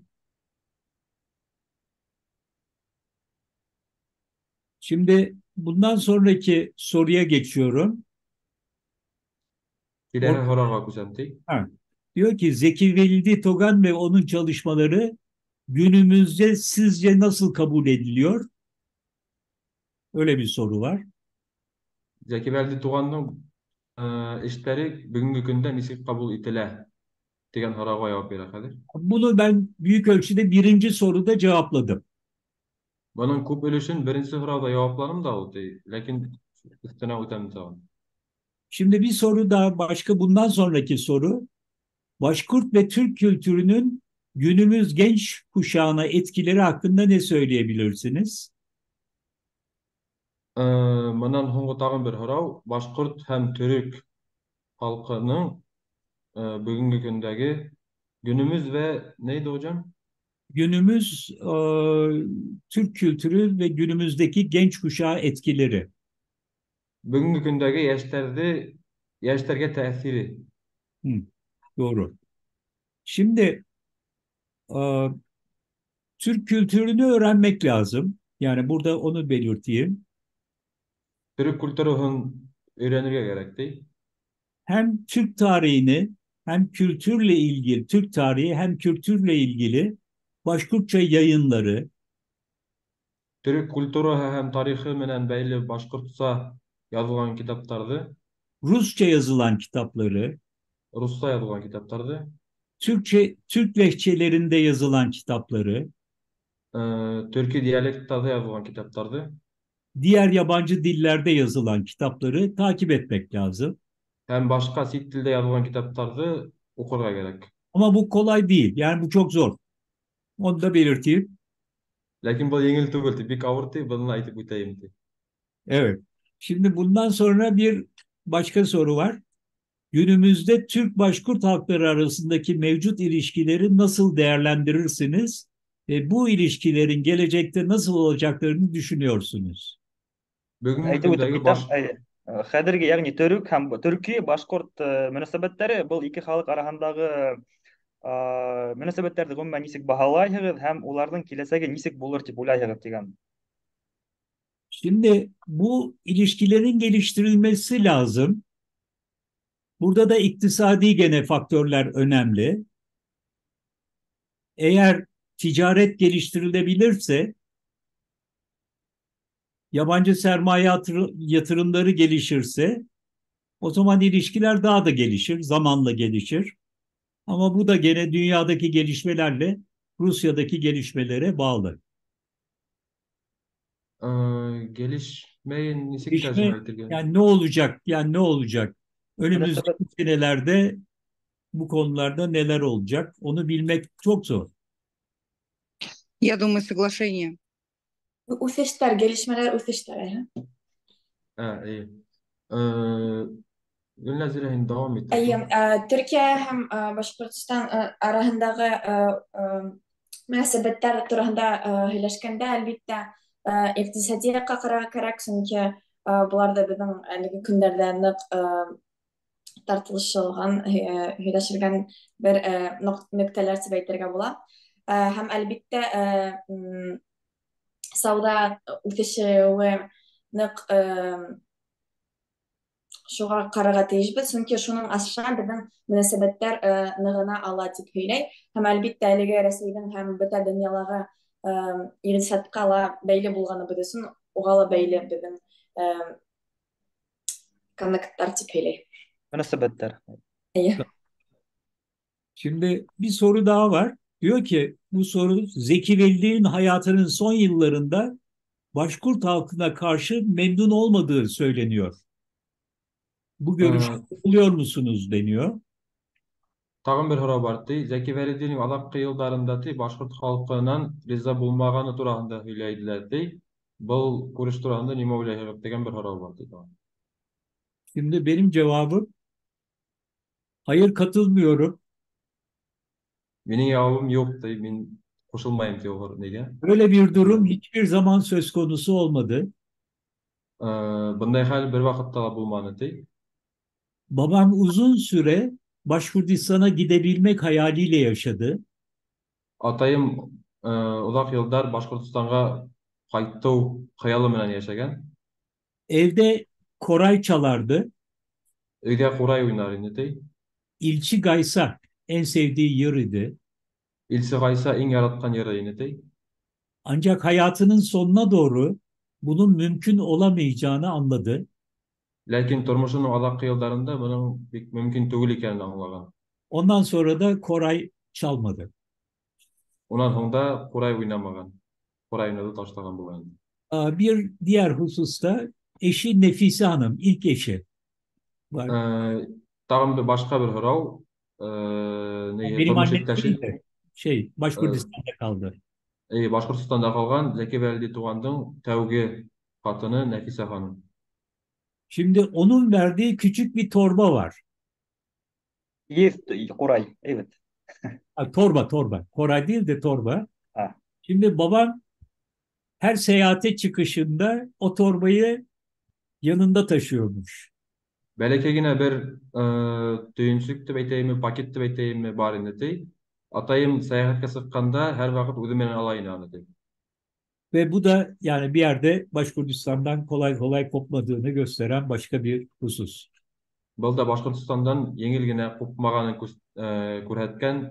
Şimdi bundan sonraki soruya geçiyorum.
Киләһе һорауға күсәм ти.
Diyor ki Zeki Velidi Togan ve onun çalışmaları günümüzde sizce nasıl kabul ediliyor? Öyle bir soru var.
Zeki Velidi Toganның эштәре bugünkü көндә нисек ҡабул ителә дигән һорауға яуап бирә хәҙер.
Bunu ben büyük ölçüde birinci soruda cevapladım.
Бының күп өлөшөн беренсе һорауҙа яуапланым да ул, ләкин өҫтөнә үтәм тағын.
Şimdi bir soru daha, başka bundan sonraki soru. Başkurt ve Türk kültürünün günümüz genç kuşağına etkileri hakkında ne söyleyebilirsiniz?
Бынан һуңғы тағын бер һорау. Башҡорт һәм төрөк халҡының бөгөнгө көндәге günümüz ve neydi hocam?
Günümüz Türk kültürü ve günümüzdeki genç kuşağı etkileri.
Bugünkü көндәге йәштәргә təsiri.
Hı, doğru. Şimdi Türk kültürünü öğrenmek lazım. Yani burada onu belirteyim.
Türk kültürünü öğrenirge gerekti.
Hem Türk tarihini hem kültürle ilgili, Türk tarihi hem kültürle ilgili Başkurtça yayınları,
Türk kültürü hem tarihi менән бәйле башҡортса yazılan kitaplardı,
Rusça yazılan kitapları,
Rusça yazılan kitaplardı,
Türkçe, Türk lehçelerinde yazılan kitapları,
Türkî diyalektlerde yazılan kitaplardı,
diğer yabancı dillerde yazılan kitapları takip etmek lazım.
Hem başka sit dilde yazılan kitaplardı okurga gerek.
Ama bu kolay değil. Yani bu çok zor. Onu da belirteyim.
Lakin bu yengil түгел, бик ауыр ти, bunu aytып үтәйем ти.
Evet. Şimdi bundan sonra bir başka soru var. Günümüzde Türk Başkurt halkları arasındaki mevcut ilişkileri nasıl değerlendirirsiniz ve bu ilişkilerin gelecekte nasıl olacaklarını düşünüyorsunuz?
Bugünkü көндәге баш
Хәҙерге, ягъни төрөк һәм төрки башҡорт мөнәсәбәттәре был ике халыҡ араһындағы мөнәсәбәттәрҙе ғөмүмән нисек баһалайһығыҙ һәм уларҙың киләсәге нисек булыр тип уйлайһығыҙ тигән.
Şimdi bu ilişkilerin geliştirilmesi lazım. Burada da iktisadi gene faktörler önemli. Eğer ticaret geliştirilebilirse, yabancı sermaye yatırımları gelişirse, o zaman ilişkiler daha da gelişir, zamanla gelişir. Ama bu da gene dünyadaki gelişmelerle Rusya'daki gelişmelere bağlı.
Gelişmeyi нисек
Gelişme
тәржемә итергә?
yani ne olacak? Yani ne olacak? Önümüzdeki senelerde bu konularda neler olacak? Onu bilmek çok zor.
Я думаю, соглашение.
Үҫештәр, gelişmeler, үҫештәр. Әйе.
Ә, эйе. Гөлнәзирә, һин дауам ит.
Әйе, Төркиә һәм Башҡортостан араһындағы мөнәсәбәттәр тураһында һөйләшкәндә, әлбиттә, иҡтисади яҡҡа ҡарарға кәрәк, сөнки былар ҙа беҙҙең әлеге көндәрҙә ныҡ тартылышылған, һөйләшелгән бер нөктәләр тип әйтергә була. Һәм әлбиттә, сауҙа үҫешеүе ныҡ шуға ҡарарға тейешбеҙ, сөнки шуның аша беҙҙең мөнәсәбәттәр нығына ала тип һөйләй. Һәм әлбиттә әлеге Рәсәйҙең һәм бөтә донъялағы иҡтисадҡа ла бәйле булғаныбыҙ өсөн уға ла бәйле беҙҙең коннекттар тип һөйләй.
Münasebetler.
Эйе.
Şimdi bir soru daha var. Diyor ki bu soru Zeki Veli'nin hayatının son yıllarında Başkurt halkına karşı memnun olmadığı söyleniyor. Bu görüşü katılıyor musunuz deniyor.
Тагын бер һорау бар ти. Зәки Вәлидинең аҙаҡҡы йылдарында ти башҡорт халҡынан риза булмағаны тураһында һөйләйҙеләр ти. Был күреш тураһында нимә уйлайһығыҙ тигән бер һорау бар ти.
Şimdi benim cevabım hayır, katılmıyorum.
Минең яуабым юҡ ти, мин ҡушылмайым ти ул нигә.
Böyle bir durum hiçbir zaman söz konusu olmadı.
Бындай хәл бер ваҡытта ла булманы ти.
Babam uzun süre Başkurdistan'a gidebilmek hayaliyle yaşadı.
Атайым оҙаҡ йылдар Башҡортостанға ҡайтыу хыялы менән йәшәгән.
Evde koray çalardı.
Өйҙә ҡурай уйнар ине ти.
İlçi Gaysa en sevdiği yır idi.
Илсе Ғайса иң яратҡан йыры ине ти.
Ancak hayatının sonuna doğru bunun mümkün olamayacağını anladı.
Ләкин тормошоноң аҙаҡҡы йылдарында бының бик мөмкин түгел икәнен аңлаған.
Ondan sonra da koray çalmadı.
Унан һуң да ҡурай уйнамаған. Ҡурай уйнауҙы ташлаған булған.
Bir diğer hususta eşi Nefise Hanım, ilk eşi var.
Тағын бер башҡа бер һорау. Ни,
Benim
тормош
annem
иптәше
değil de, Başkurdistan'da kaldı.
Башҡортостанда ҡалған Зәки Вәлиди туғандың тәүге ҡатыны Нәфисә ханым.
Şimdi onun verdiği küçük bir torba var.
Yiğit Koray, evet.
Ha, torba, torba. Koray değil de torba.
Ha.
Şimdi babam her seyahate çıkışında o torbayı yanında taşıyormuş.
Бәләкәй генә бер төйөнсөк тип әйтәйемме, пакет тип әйтәйемме бар инде ти. Атайым сәйәхәткә сыҡҡанда һәр ваҡыт үҙе менән ала ине аны ти.
Ve bu da bir yerde Başkurdistan'dan kolay kolay kopmadığını gösteren başka bir husus.
Был да Башҡортостандан еңел генә ҡупмағанын күрһәткән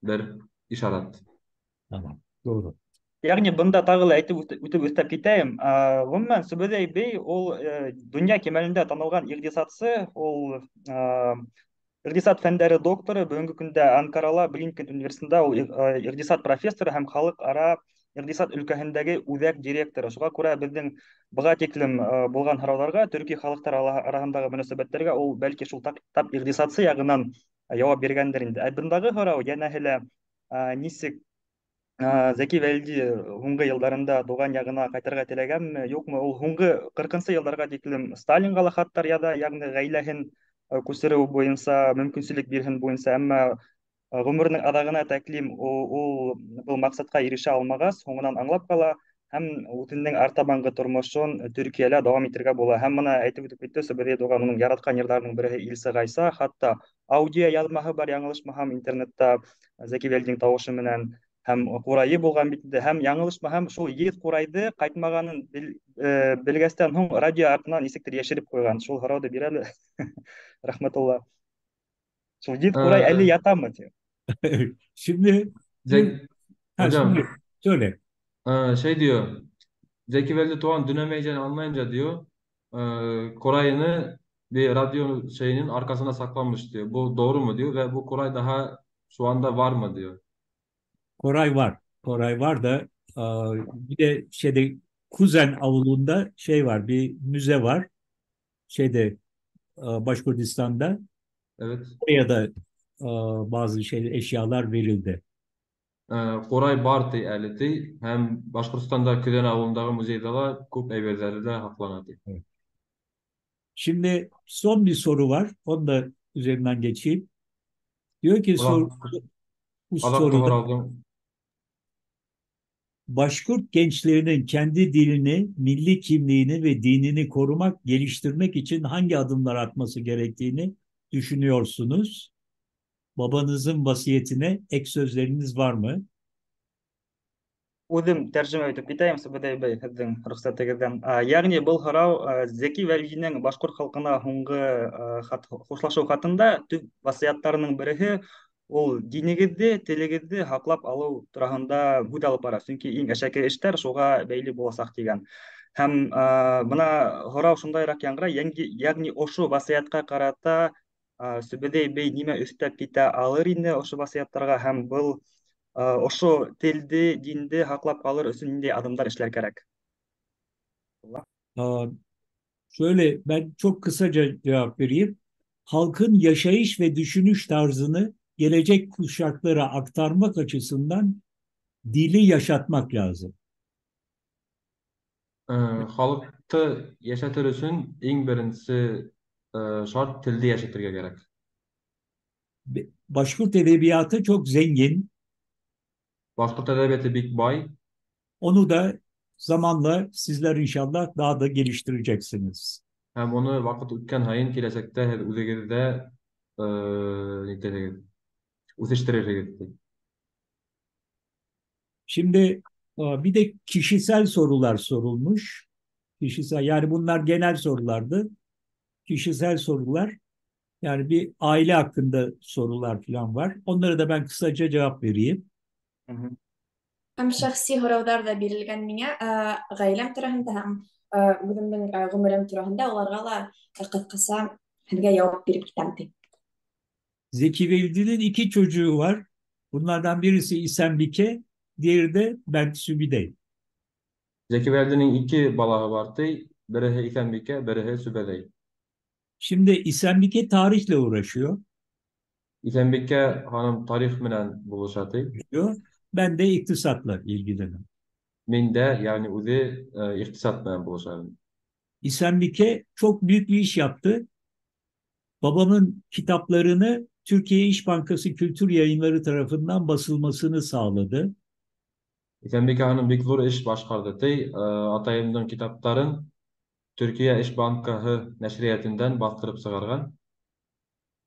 бер ишарат.
Tamam, doğru.
Ягъни бында тағы ла әйтеп үтеп өҫтәп китәйем. Ғөмүмән, Сүбәҙәй бей ул донъя кимәлендә танылған иҡтисадсы, ул иҡтисад фәндәре докторы, бөгөнгө көндә Анкарала Блинкен университетында ул иҡтисад профессоры һәм халыҡ-ара иҡтисад өлкәһендәге үҙәк директоры. Шуға күрә беҙҙең быға тиклем булған һорауҙарға, төрки халыҡтар араһындағы мөнәсәбәттәргә ул бәлки шул тап иҡтисадсы яғынан яуап биргәндер инде. Ә бындағы һорау йәнәһе лә, нисек Зәки Вәлиди һуңғы йылдарында тыуған яғына ҡайтырға теләгәнме, юҡмы? Ул һуңғы ҡырҡынсы йылдарға тиклем Сталинға ла хаттар яҙа, ягъни ғаиләһен күсереү буйынса, мөмкинселек бирһен буйынса, әммә ғүмеренең аҙағына тәклим ул был маҡсатҡа ирешә алмағас, һуңынан аңлап ҡала һәм үҙенең артабанғы тормошон Төркиәлә дауам итергә була. Һәм бына әйтеп үтеп китте, Сүбәҙәй туған уның яратҡан йырҙарының береһе Илсе Ғайса, хатта аудио яҙмаһы бар, яңылышмаһам, интернетта Зәки Вәлидинең тауышы менән һәм ҡурайы булған бит инде. Һәм яңылышмаһам, шул еҙ ҡурайҙы ҡайтмағанын белгәстән һуң радио артынан нисектер йәшереп ҡуйған. Шул һорауҙы бир әле. Рәхмәтулла. Шул еҙ ҡурай әле ятамы ти?
Şimdi Ha,
Hocam.
şimdi söyle.
Şey diyor. Zeki Velidi Doğan dönemeyeceğini anlayınca diyor, Koray'ını Bir radyo şeyinin arkasına saklanmış diyor. Bu doğru mu diyor ve bu Koray daha şu anda var mı diyor.
Koray var. Koray var da bir de şeyde Kuzen avlunda şey var, bir müze var. Şeyde Başkurdistan'da.
Evet.
Oraya da bazı şey eşyalar verildi.
Koray бар ти әле ти һәм Башҡортостанда Көҙән ауылындағы музейҙа ла күп әйберҙәре лә һаҡлана ти.
Evet. Şimdi son bir soru var. Onu da üzerinden geçeyim. Diyor ki bu soruda Başkurt gençlerinin kendi dilini, milli kimliğini ve dinini korumak, geliştirmek için hangi adımlar atması gerektiğini düşünüyorsunuz? Babanızın vasiyetine ek sözleriniz var mı?
Үҙем тәржемә итеп китәйем, Сүбәдәй бей, һеҙҙең рөхсәтегеҙҙән. Йәғни был һорау Зәки Вәлиҙинең башҡорт халҡына һуңғы хушлашыу хатында төп васыяттарының береһе ул динегеҙҙе, телегеҙҙе һаҡлап алыу тураһында һүҙ алып бара. Сөнки иң әшәке эштәр шуға бәйле буласаҡ тигән. Һәм бына һорау шундайыраҡ яңғырай, йәғни ошо васыятҡа ҡарата Сүбәдәй бей нимә өҫтәп китә алыр ине ошо васыяттарға һәм был ошо телде, динде һаҡлап ҡалыр өсөн ниндәй аҙымдар эшләр кәрәк?
Şöyle ben çok kısaca cevap vereyim. Halkın yaşayış ve düşünüş tarzını gelecek kuşaklara aktarmak açısından dili yaşatmak lazım.
Халыҡты йәшәтер өсөн иң беренсе шарт телде йәшәтергә кәрәк.
Başkurt edebiyatı çok zengin.
Başkurt edebiyatı bik bay.
Onu da zamanla sizler inşallah daha da geliştireceksiniz.
Һәм уны ваҡыт үткән һайын киләсәктә һеҙ үҙегеҙ ҙә нитерһегеҙ, үҫештерерһегеҙ.
Şimdi bir de kişisel sorular sorulmuş. Kişisel, yani bunlar genel sorulardı. Kişisel sorular, yani bir aile hakkında sorular falan var. Onlara da ben kısaca cevap vereyim.
Һәм шәхси һорауҙар ҙа бирелгән миңә, ғаиләм тураһында һәм үҙемдең ғүмерем тураһында, уларға ла ҡыҫҡаса һеҙгә яуап биреп китәм ти.
Zeki Veldi'nin iki çocuğu var. Bunlardan birisi İsenbike, diğeri de ben Sübidey.
Zeki Veldi'nin iki balahı vardı. Biri İsenbike, biri Sübedey.
Şimdi İsenbike tarihle uğraşıyor.
İsenbike hanım tarih менән булыша ти.
Ben de iktisatla ilgilenirim.
Мин дә, yani үҙе иҡтисад менән булышам.
İsenbike çok büyük bir iş yaptı. Babamın kitaplarını Türkiye İş Bankası Kültür Yayınları tarafından basılmasını sağladı.
İsenbike hanım бик ҙур эш башҡарҙы ти. Атайымдың китаптарын Türkiye İş Bankası нәшриәтенән баҫтырып сығарған.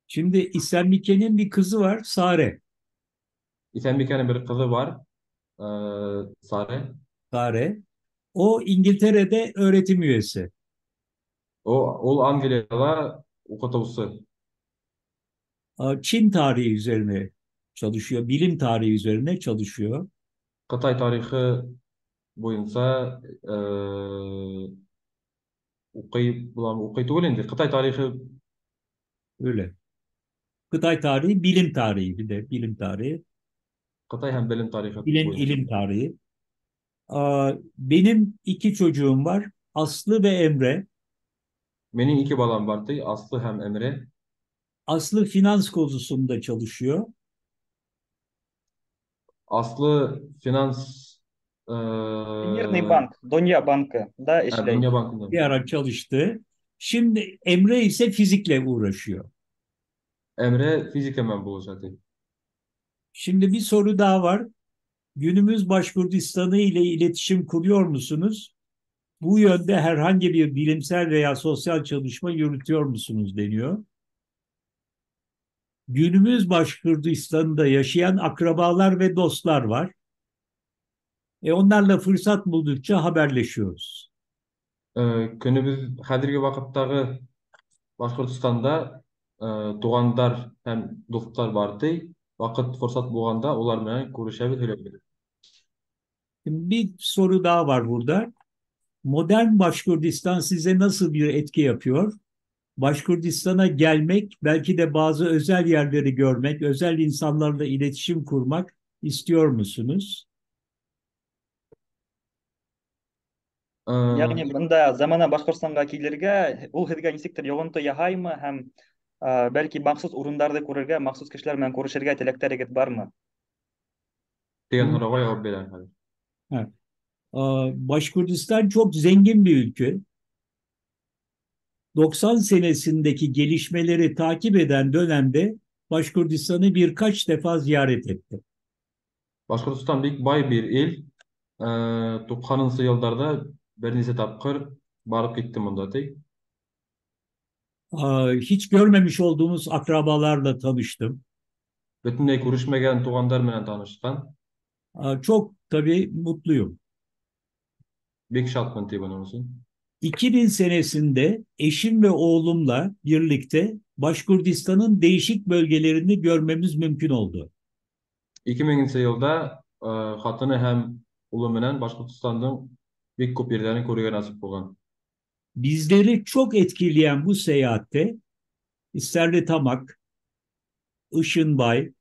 Şimdi İsenbike'nin bir kızı var, Sare.
İsenbike'nin bir kızı var, Sare.
Sare. O İngiltere'de öğretim üyesi.
O Angliyada уҡытыусы.
Çin tarihi üzerine çalışıyor, bilim tarihi üzerine çalışıyor.
Qıtay tarixi буйынса уҡый, уҡый түгел инде. Ҡытай тарихы
öyle. Kıtay tarihi, bilim tarihi bir de bilim tarihi.
Kıtay hem bilim tarihi.
Bilim, ilim tarihi. Benim iki çocuğum var. Aslı ve Emre.
Benim iki balam vardı. Aslı hem Emre.
Aslı finans konusunda çalışıyor.
Aslı finans...
Всемирный банк, Dünya Bankı da işley.
Dünya Bankı'nda.
Bir ara çalıştı. Şimdi Emre ise fizikle uğraşıyor.
Emre fizikle ben buluşacaktı.
Şimdi bir soru daha var. Günümüz Başkurdistanı ile iletişim kuruyor musunuz? Bu yönde herhangi bir bilimsel veya sosyal çalışma yürütüyor musunuz deniyor. Günümüz Başkurdistan'da yaşayan akrabalar ve dostlar var. Onlarla fırsat buldukça haberleşiyoruz.
Günümüz хәҙерге ваҡыттағы Башҡортостанда туғандар һәм дуҫтар бар ти. Ваҡыт форсат булғанда улар менән күрешәбеҙ, һөйләшәбеҙ.
Bir soru daha var burada. Modern Başkurdistan size nasıl bir etki yapıyor? Başkurdistan'a gelmek, belki de bazı özel yerleri görmek, özel insanlarla iletişim kurmak istiyor musunuz?
Ягъни бында замана Башҡортостанға килергә, ул һеҙгә нисектер йоғонто яһаймы һәм бәлки махсус урындарҙы күрергә, махсус кешеләр менән күрешергә теләктәрегеҙ бармы?
Тигән һорауға яуап бирәм хәҙер.
Başkurdistan çok zengin bir ülke. 90 senesindeki gelişmeleri takip eden dönemde Başkurdistan'ı birkaç defa ziyaret ettim.
Башҡортостан бик бай бер ил. 90-нсы йылдарҙа бер нисә тапҡыр барып киттем унда, ти.
Hiç görmemiş olduğumuz akrabalarla tanıştım.
Бөтөнләй күрешмәгән туғандар менән танышҡан.
Çok tabii mutluyum.
Бик шатмын ти бының өсөн.
2000 senesinde eşim ve oğlumla birlikte Başkurdistan'ın değişik bölgelerini görmemiz mümkün oldu.
2000 йылда хатыны һәм улы менән Башҡортостандың бик күп ерҙәрен күрергә насип булған.
Bizleri çok etkileyen bu seyahatte İsterlitamak, Işınbay,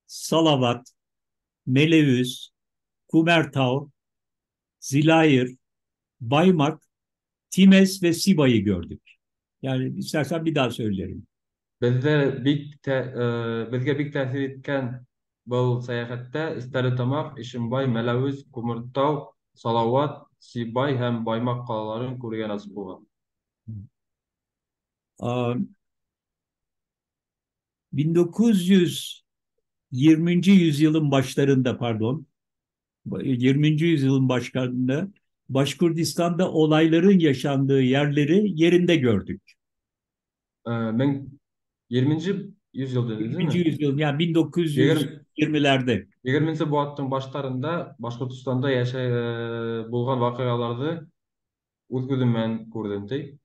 Salavat, Meleüz, Kumertau, Zilayır, Baymak, Times ve Sibay'ı gördük. Yani istersen bir daha söylerim.
Беҙҙә бик беҙгә бик тәьҫир иткән был сәйәхәттә Стәрлетамаҡ, Ишембай, Мәләүез, Күмертау, Салауат, Сибай һәм Баймаҡ ҡалаларын күрергә насип булған.
1920. Yüzyılın başlarında, pardon, 20. Yüzyılın başlarında Başkurdistan'da olayların yaşandığı yerleri yerinde gördük.
Мең 20. Yüzyıl dediniz, değil mi?
20. Yüzyıl, yani 1920'lerde.
20. Быуаттың баштарында Башҡортостанда йәшәй булған ваҡиғаларҙы үҙ күҙем менән күрҙем, ти.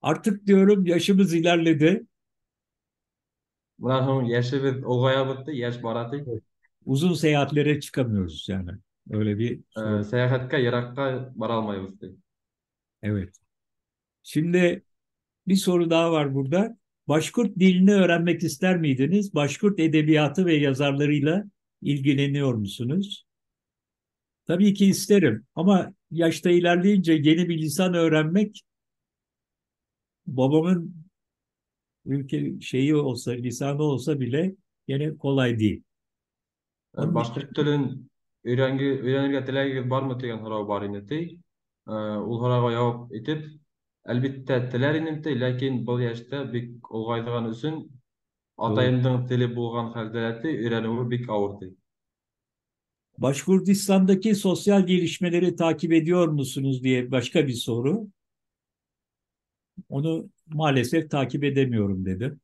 Artık diyorum yaşımız ilerledi.
Бынан һуң йәшебеҙ олғая ти, йәш бара, ти.
Uzun seyahatlere çıkamıyoruz yani. Öyle bir sorun.
Сәйәхәткә йыраҡҡа бара алмайбыҙ, ти.
Evet. Şimdi bir soru daha var burada. Başkurt dilini öğrenmek ister miydiniz? Başkurt edebiyatı ve yazarlarıyla ilgileniyor musunuz? Tabii ki isterim ama yaşta ilerleyince yeni bir lisan öğrenmek babamın ülke şeyi olsa, lisanı olsa bile yine kolay değil. Onun
Башҡорт телен өйрәнергә теләгегеҙ бармы тигән һорау бар ине, ти. Ул һорауға яуап итеп, әлбиттә теләр инем, ти, ләкин был йәштә бик олғайҙыған өсөн атайымдың теле булған хәлдә, ти, өйрәнеүе бик ауыр, ти.
Başkurdistan'daki sosyal gelişmeleri takip ediyor musunuz diye başka bir soru. Onu maalesef takip edemiyorum dedim.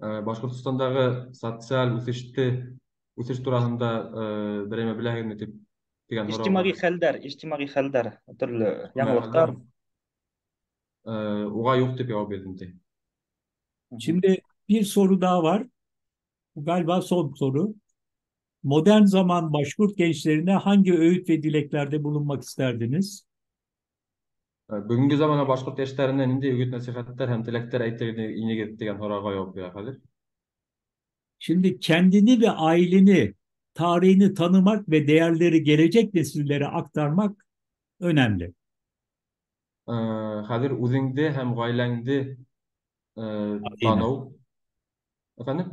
Башҡортостандағы социаль үҫеште, үҫеш тураһында берәймә беләһегеҙме тип тигән һорау
Ижтимағи
бар.
Хәлдәр, ижтимағи хәлдәр, төрлө яңылыҡтар.
Уға юҡ тип яуап бирҙем, ти.
Şimdi bir soru daha var. Bu galiba son soru. Modern zaman Başkurt gençlerine hangi öğüt ve dileklerde bulunmak isterdiniz?
Бөгөнгө замана башҡорт йәштәренә ниндәй өгөт-нәсихәттәр һәм теләктәр әйтер инегеҙ тигән һорауға яуап бирә хәҙер.
Şimdi kendini ve aileni, tarihini tanımak ve değerleri gelecek nesillere aktarmak önemli.
Хәҙер үҙеңде һәм ғаиләңде таныу. Efendim?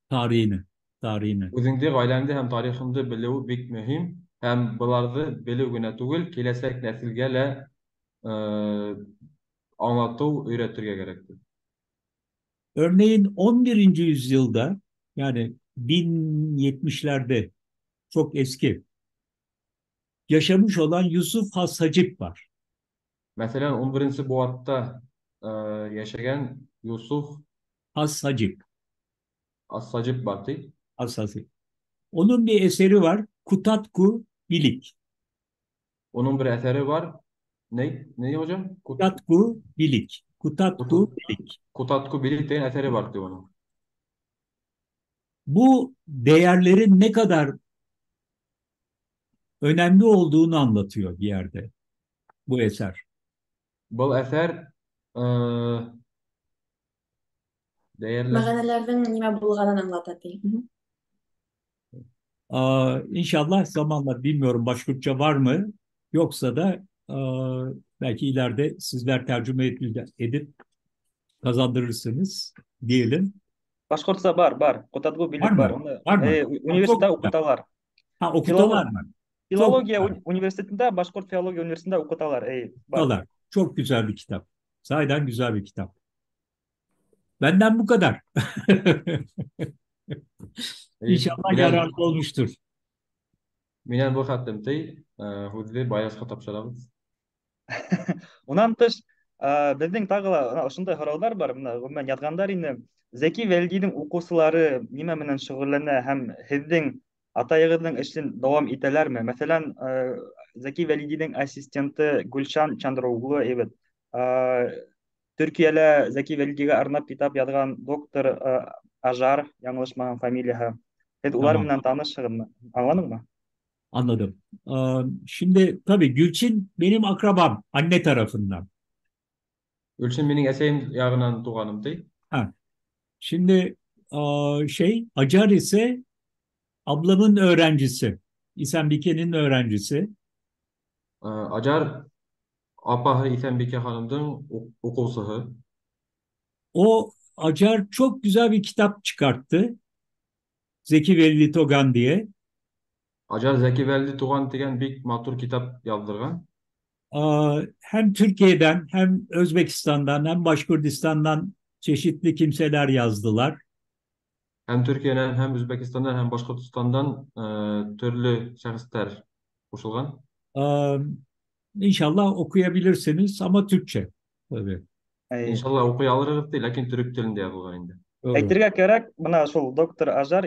Tarihini, tarihini.
Үҙеңде, ғаиләңде һәм тарихыңды белеү бик мөһим һәм быларҙы белеү генә түгел, киләсәк нәҫелгә лә аңлатыу, өйрәтергә кәрәктер.
Örneğin 11. Yüzyılda, yani 1070'lerde çok eski yaşamış olan Yusuf Has Hacip var.
Мәҫәлән, 11 быуатта йәшәгән Yusuf
Has Hacip.
Has Hacip бар, ти.
Has Hacip. Onun bir eseri var. Kutatku Bilik.
Onun bir eseri var. Ne? Ne hocam?
Kutatku Bilik. Kutatku Bilik.
Kutatku Bilik degen eseri var diyor onun.
Bu değerlerin ne kadar önemli olduğunu anlatıyor bir yerde bu eser.
Был әҫәр Değerler.
Мәғәнәләрҙең нимә булғанын аңлата ти.
İnşallah zamanla bilmiyorum Başkurtça var mı? Yoksa da belki ileride sizler tercüme edip kazandırırsınız diyelim.
Başkurtça var, var. Qutadğu
Var
Bilig
mı?
var. Оны
Var mı?
Университетте
Çok güzel.
уҡыталар.
Ha, okutalar mı? Çok
Filologiya
güzel.
Universitetinde, Başkurt Filologiya Universitetinde uqutalar. Var.
Okutalar. Çok güzel bir kitap. Sahiden güzel bir kitap. Benden bu kadar. İnşallah
Минән,
yararlı olmuştur.
Минән был хәтлем ти, һүҙҙе Баясҡа тапшырабыҙ.
Унан тыш, беҙҙең тағы ла бына ошондай һорауҙар бар, бына ғөмүмән яҙғандар ине. Зәки Вәлидиҙең уҡыусылары нимә менән шөғөлләнә һәм һеҙҙең атайығыҙҙың эшен дауам итәләрме? Мәҫәлән, Зәки Вәлидиҙең ассистенты Гөлшан Чандроглу әйбәт. Төркиәлә Зәки Вәлидигә арнап китап яҙған доктор Ажар, яңылышмаһам фамилияһы. Һеҙ улар
Tamam.
Менән танышһығыҙмы? Аңланыңмы?
Anladım. Şimdi tabii Gülçin benim akrabam anne tarafından.
Гөлсин минең әсәйем яғынан туғаным ти.
Ha. Şimdi şey Acar ise ablamın öğrencisi. İsembike'nin öğrencisi.
Acar апаһы Иҫәнбикә ханымдың уҡыусыһы.
O Acar çok güzel bir kitap çıkarttı. Zeki Velidi Togan diye.
Acar Зәки Вәлиди Туған тигән бик матур китап яҙҙырған.
Hem Türkiye'den hem Özbekistan'dan hem Başkurdistan'dan çeşitli kimseler yazdılar.
Һәм Төркиәнән, һәм Үзбәкистандан, һәм Башҡортостандан төрлө шәхестәр ҡушылған.
İnşallah okuyabilirsiniz ama Türkçe tabii.
İnşallah уҡый алырһығыҙ ти, ләкин төрөк телендә яҙылған инде.
Doğru.
Әйтергә кәрәк, бына шул доктор Ажар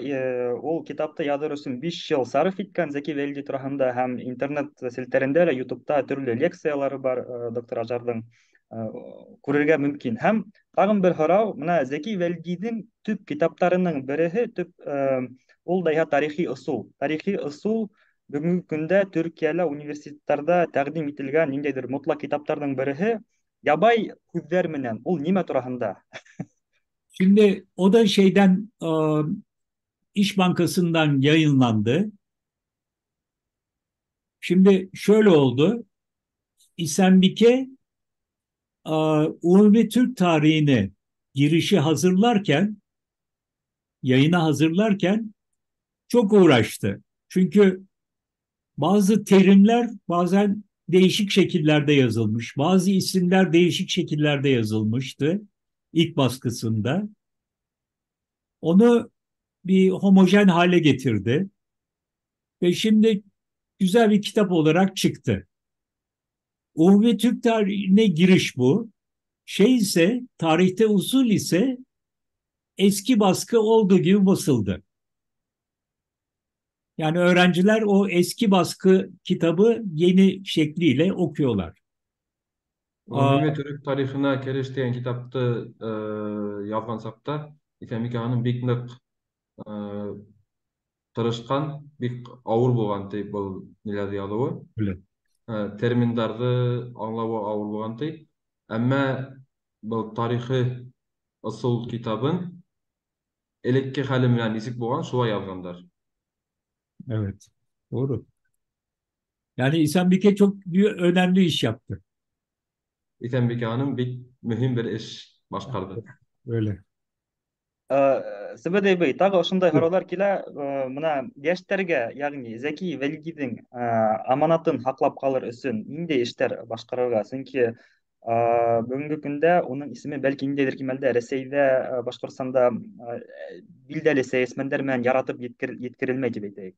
ул китапты яҙыр өсөн 5 йыл сарыф иткән Зәки Вәлиди тураһында һәм интернет селтәрендә лә, YouTube'та төрлө лекциялары бар доктор Ажарҙың күрергә мөмкин. Һәм тағын бер һорау, бына Зәки Вәлидиҙең төп китаптарының береһе төп ул да иһә тарихи ысул. Тарихи ысул бөгөнгө көндә Төркиәлә университеттарҙа тәҡдим ителгән ниндәйҙер мотлаҡ китаптарҙың береһе ябай һүҙҙәр менән ул нимә тураһында?
Şimdi o da şeyden İş Bankası'ndan yayınlandı. Şimdi şöyle oldu. İsembike Umumi Türk tarihine girişi hazırlarken, yayına hazırlarken çok uğraştı. Çünkü bazı terimler bazen değişik şekillerde yazılmış, bazı isimler değişik şekillerde yazılmıştı ilk baskısında. Onu bir homojen hale getirdi ve şimdi güzel bir kitap olarak çıktı. Umumi Türk tarihine giriş bu. Şey ise, tarihte usul ise eski baskı olduğu gibi basıldı. Yani öğrenciler o eski baskı kitabı yeni şekliyle okuyorlar.
Umumi Төрөк тарихына кереш тигән китапты яҙған саҡта Иҫәнбикә ханым бик ныҡ тырышҡан, бик ауыр булған ти был ниләрҙе яҙыуы.
Öyle.
Терминдарҙы аңлауы ауыр булған ти. Әммә был тарихи ысул китабын элекке хәле менән нисек булған, шулай яҙғандар.
Evet, doğru. Yani İsembike çok büyük, önemli iş yaptı.
Иҫәнбикә ханым бик мөһим бер эш башҡарҙы.
Öyle.
Сибәдәй бей, тағы ошондай һорауҙар килә, бына йәштәргә, йәғни Зәки Вәлидиҙең аманатын һаҡлап ҡалыр өсөн ниндәй эштәр башҡарырға? Сөнки бөгөнгө көндә уның исеме бәлки ниндәйҙер кимәлдә Рәсәйҙә, Башҡортостанда билдәле сәйәсмәндәр менән яратып еткерелмәй тип әйтәйек.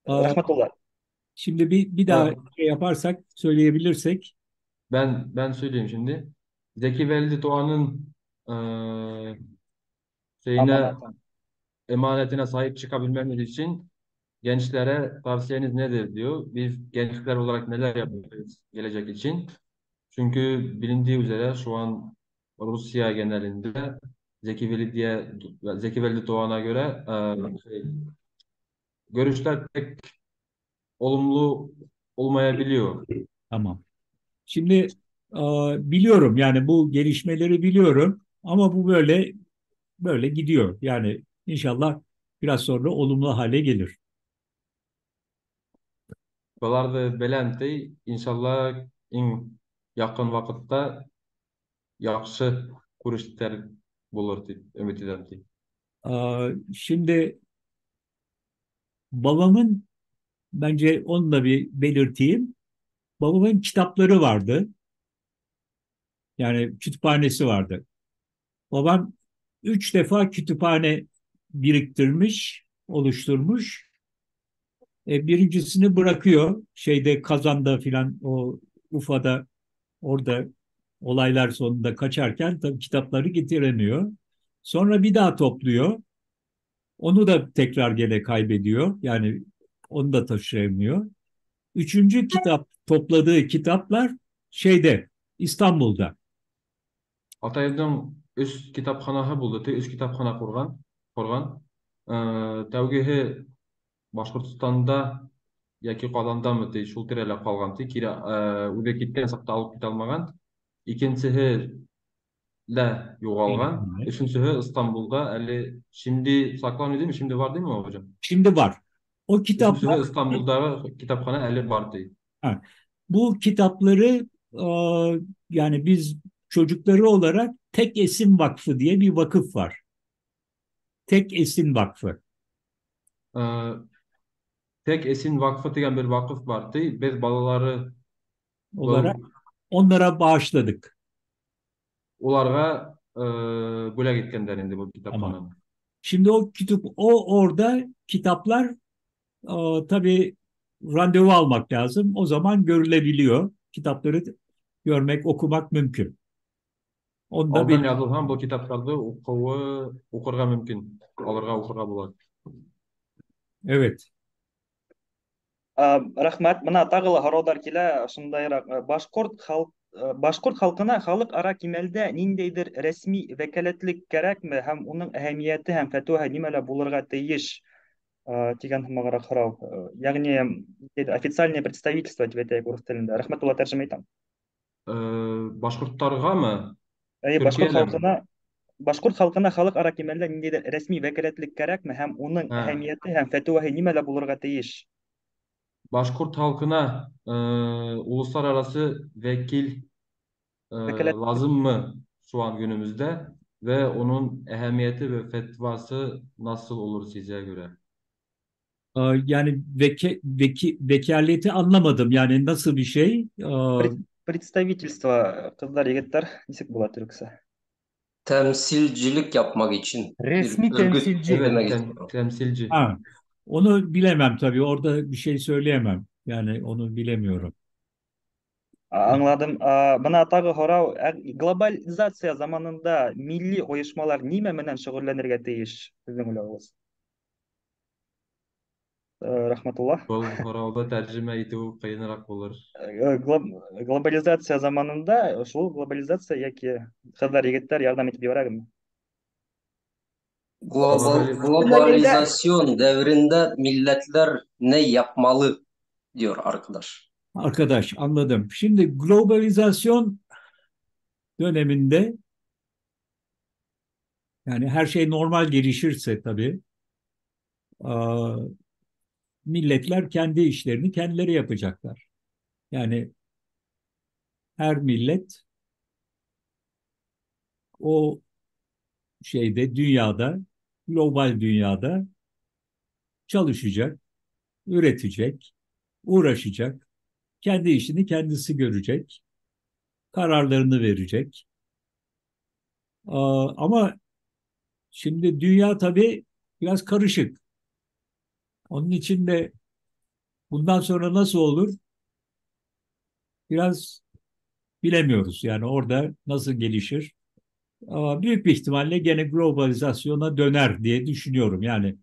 Рәхмәтулла.
Şimdi bir daha şey yaparsak, söyleyebilirsek.
Ben söyleyeyim şimdi. Zeki Velidi Doğan'ın şeyine, emanetine sahip çıkabilmemiz için gençlere tavsiyeniz nedir diyor. Biz gençler olarak neler yapmalıyız gelecek için? Çünkü bilindiği üzere şu an Rusya genelinde Zeki Velidi Doğan'a göre görüşler pek olumlu olmayabiliyor.
Tamam. Şimdi biliyorum, yani bu gelişmeleri biliyorum. Ama bu böyle böyle gidiyor. Yani inşallah biraz sonra olumlu hale gelir.
Быларҙы беләм ти, иншалла иң яҡын ваҡытта яҡшы күрештәр булыр тип өмөт итәм ти.
Şimdi babamın, bence onu da bir belirteyim. Babamın kitapları vardı. Yani kütüphanesi vardı. Babam 3 defa kütüphane biriktirmiş, oluşturmuş. Birincisini bırakıyor. Şeyde Kazan'da filan, o Ufa'da, orada olaylar sonunda kaçarken tabii kitapları getiremiyor. Sonra bir daha topluyor. Onu da tekrar gene kaybediyor. Yani onu da taşıyamıyor. 3. kitap, topladığı kitaplar şeyde, İstanbul'da.
Атайымдың 3 китапханаһы булды. 3 китапхана ҡорған. Тәүгеһе Башҡортостанда йәки Ҡаҙандамы ти, шул тирәлә ҡалған ти. Кире, үҙе киткән саҡта алып китә алмаған. Икенсеһе лә юғалған. Өсөнсөһө Истанбулда әле şimdi saklanıyor değil mi? Şimdi var değil mi hocam?
Şimdi var. O kitaplar
Üçüncüsü İstanbul'da kitapxana әле var değil.
Ha, bu kitapları yani biz çocukları olarak Tek Esin Vakfı diye bir vakıf var. Tek Esin Vakfı.
Tek Esin Vakfı diyen bir vakıf var. Biz balaları
olarak onlara bağışladık.
Onlara bölek etkenler indi bu kitapxananı.
Tamam. Şimdi o kütüp, o orada kitaplar tabii randevu almak lazım. O zaman görülebiliyor. Kitapları görmek, okumak mümkün. Onda
Aldan
bir
yazılgan bu kitaplardı okurga mümkün. Alırga okurga була.
Evet.
Рәхмәт. Бына тағы ла һорауҙар килә, шундайыраҡ. Башҡорт халҡына халыҡ ара кимәлдә ниндәйҙер рәсми вәкәләтлек кәрәкме һәм уның әһәмиәте һәм фәтүәһе нимәлә булырға тейеш тигән һымағыраҡ һорау. Ягъни официальное представительство тип әйтәйек урыҫ телендә. Рәхмәт, улар тәржемә итәм.
Башҡорттарғамы?
Әйе, башҡорт
Төркиәләме?
халҡына, башҡорт халҡына халыҡ ара кимәлдә ниндәйҙер рәсми вәкәләтлек кәрәкме һәм уның әһәмиәте һәм фәтүәһе нимәлә булырға тейеш?
Başkurt halkına uluslararası vekil
Vekalet.
lazım mı şu an günümüzde ve onun ehemmiyeti ve fetvası nasıl olur size göre?
Yani vekaleti anlamadım. Yani nasıl bir şey?
Представительство qızlar, yigitler нисек була төрксә?
Temsilcilik yapmak için. Bir
Resmi
örgüt
temsilci.
Evet,
demek istiyorum.
temsilci.
Ha, onu bilemem tabii. Orada bir şey söyleyemem. Yani onu bilemiyorum.
Аңладым. Бына тағы һорау. Глобализация заманында милли ойошмалар нимә менән шөғөлләнергә тейеш, һеҙҙең уйлауығыҙ? Рәхмәтулла.
Был һорауҙы тәржемә итеү ҡыйыныраҡ булыр.
Глобализация заманында шул глобализация йәки ҡыҙҙар, егеттәр ярҙам итеп ебәрәгеҙме?
Globalizasyon devrinde milletler ne yapmalı diyor arkadaş.
Arkadaş anladım. Şimdi globalizasyon döneminde yani her şey normal gelişirse tabii, milletler kendi işlerini kendileri yapacaklar. Yani her millet o şeyde, dünyada, global dünyada çalışacak, üretecek, uğraşacak, kendi işini kendisi görecek, kararlarını verecek. Ama şimdi dünya tabii biraz karışık. Onun için de bundan sonra nasıl olur biraz bilemiyoruz. Yani orada nasıl gelişir? Ama büyük bir ihtimalle gene globalizasyona döner diye düşünüyorum. Yani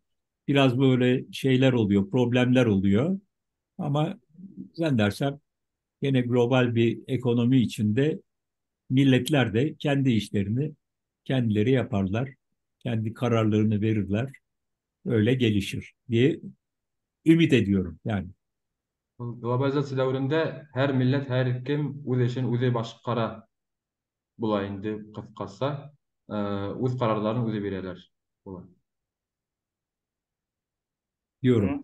biraz böyle şeyler oluyor, problemler oluyor. Ama zannedersem gene global bir ekonomi içinde milletler de kendi işlerini kendileri yaparlar. Kendi kararlarını verirler. Öyle gelişir diye ümit ediyorum.
Globalizasiya dövründe her millet, her kim үҙ эшен үҙе башҡара була инде ҡыҫҡаса. Үҙ ҡарарҙарын үҙе бирәләр. Була.
Diyorum.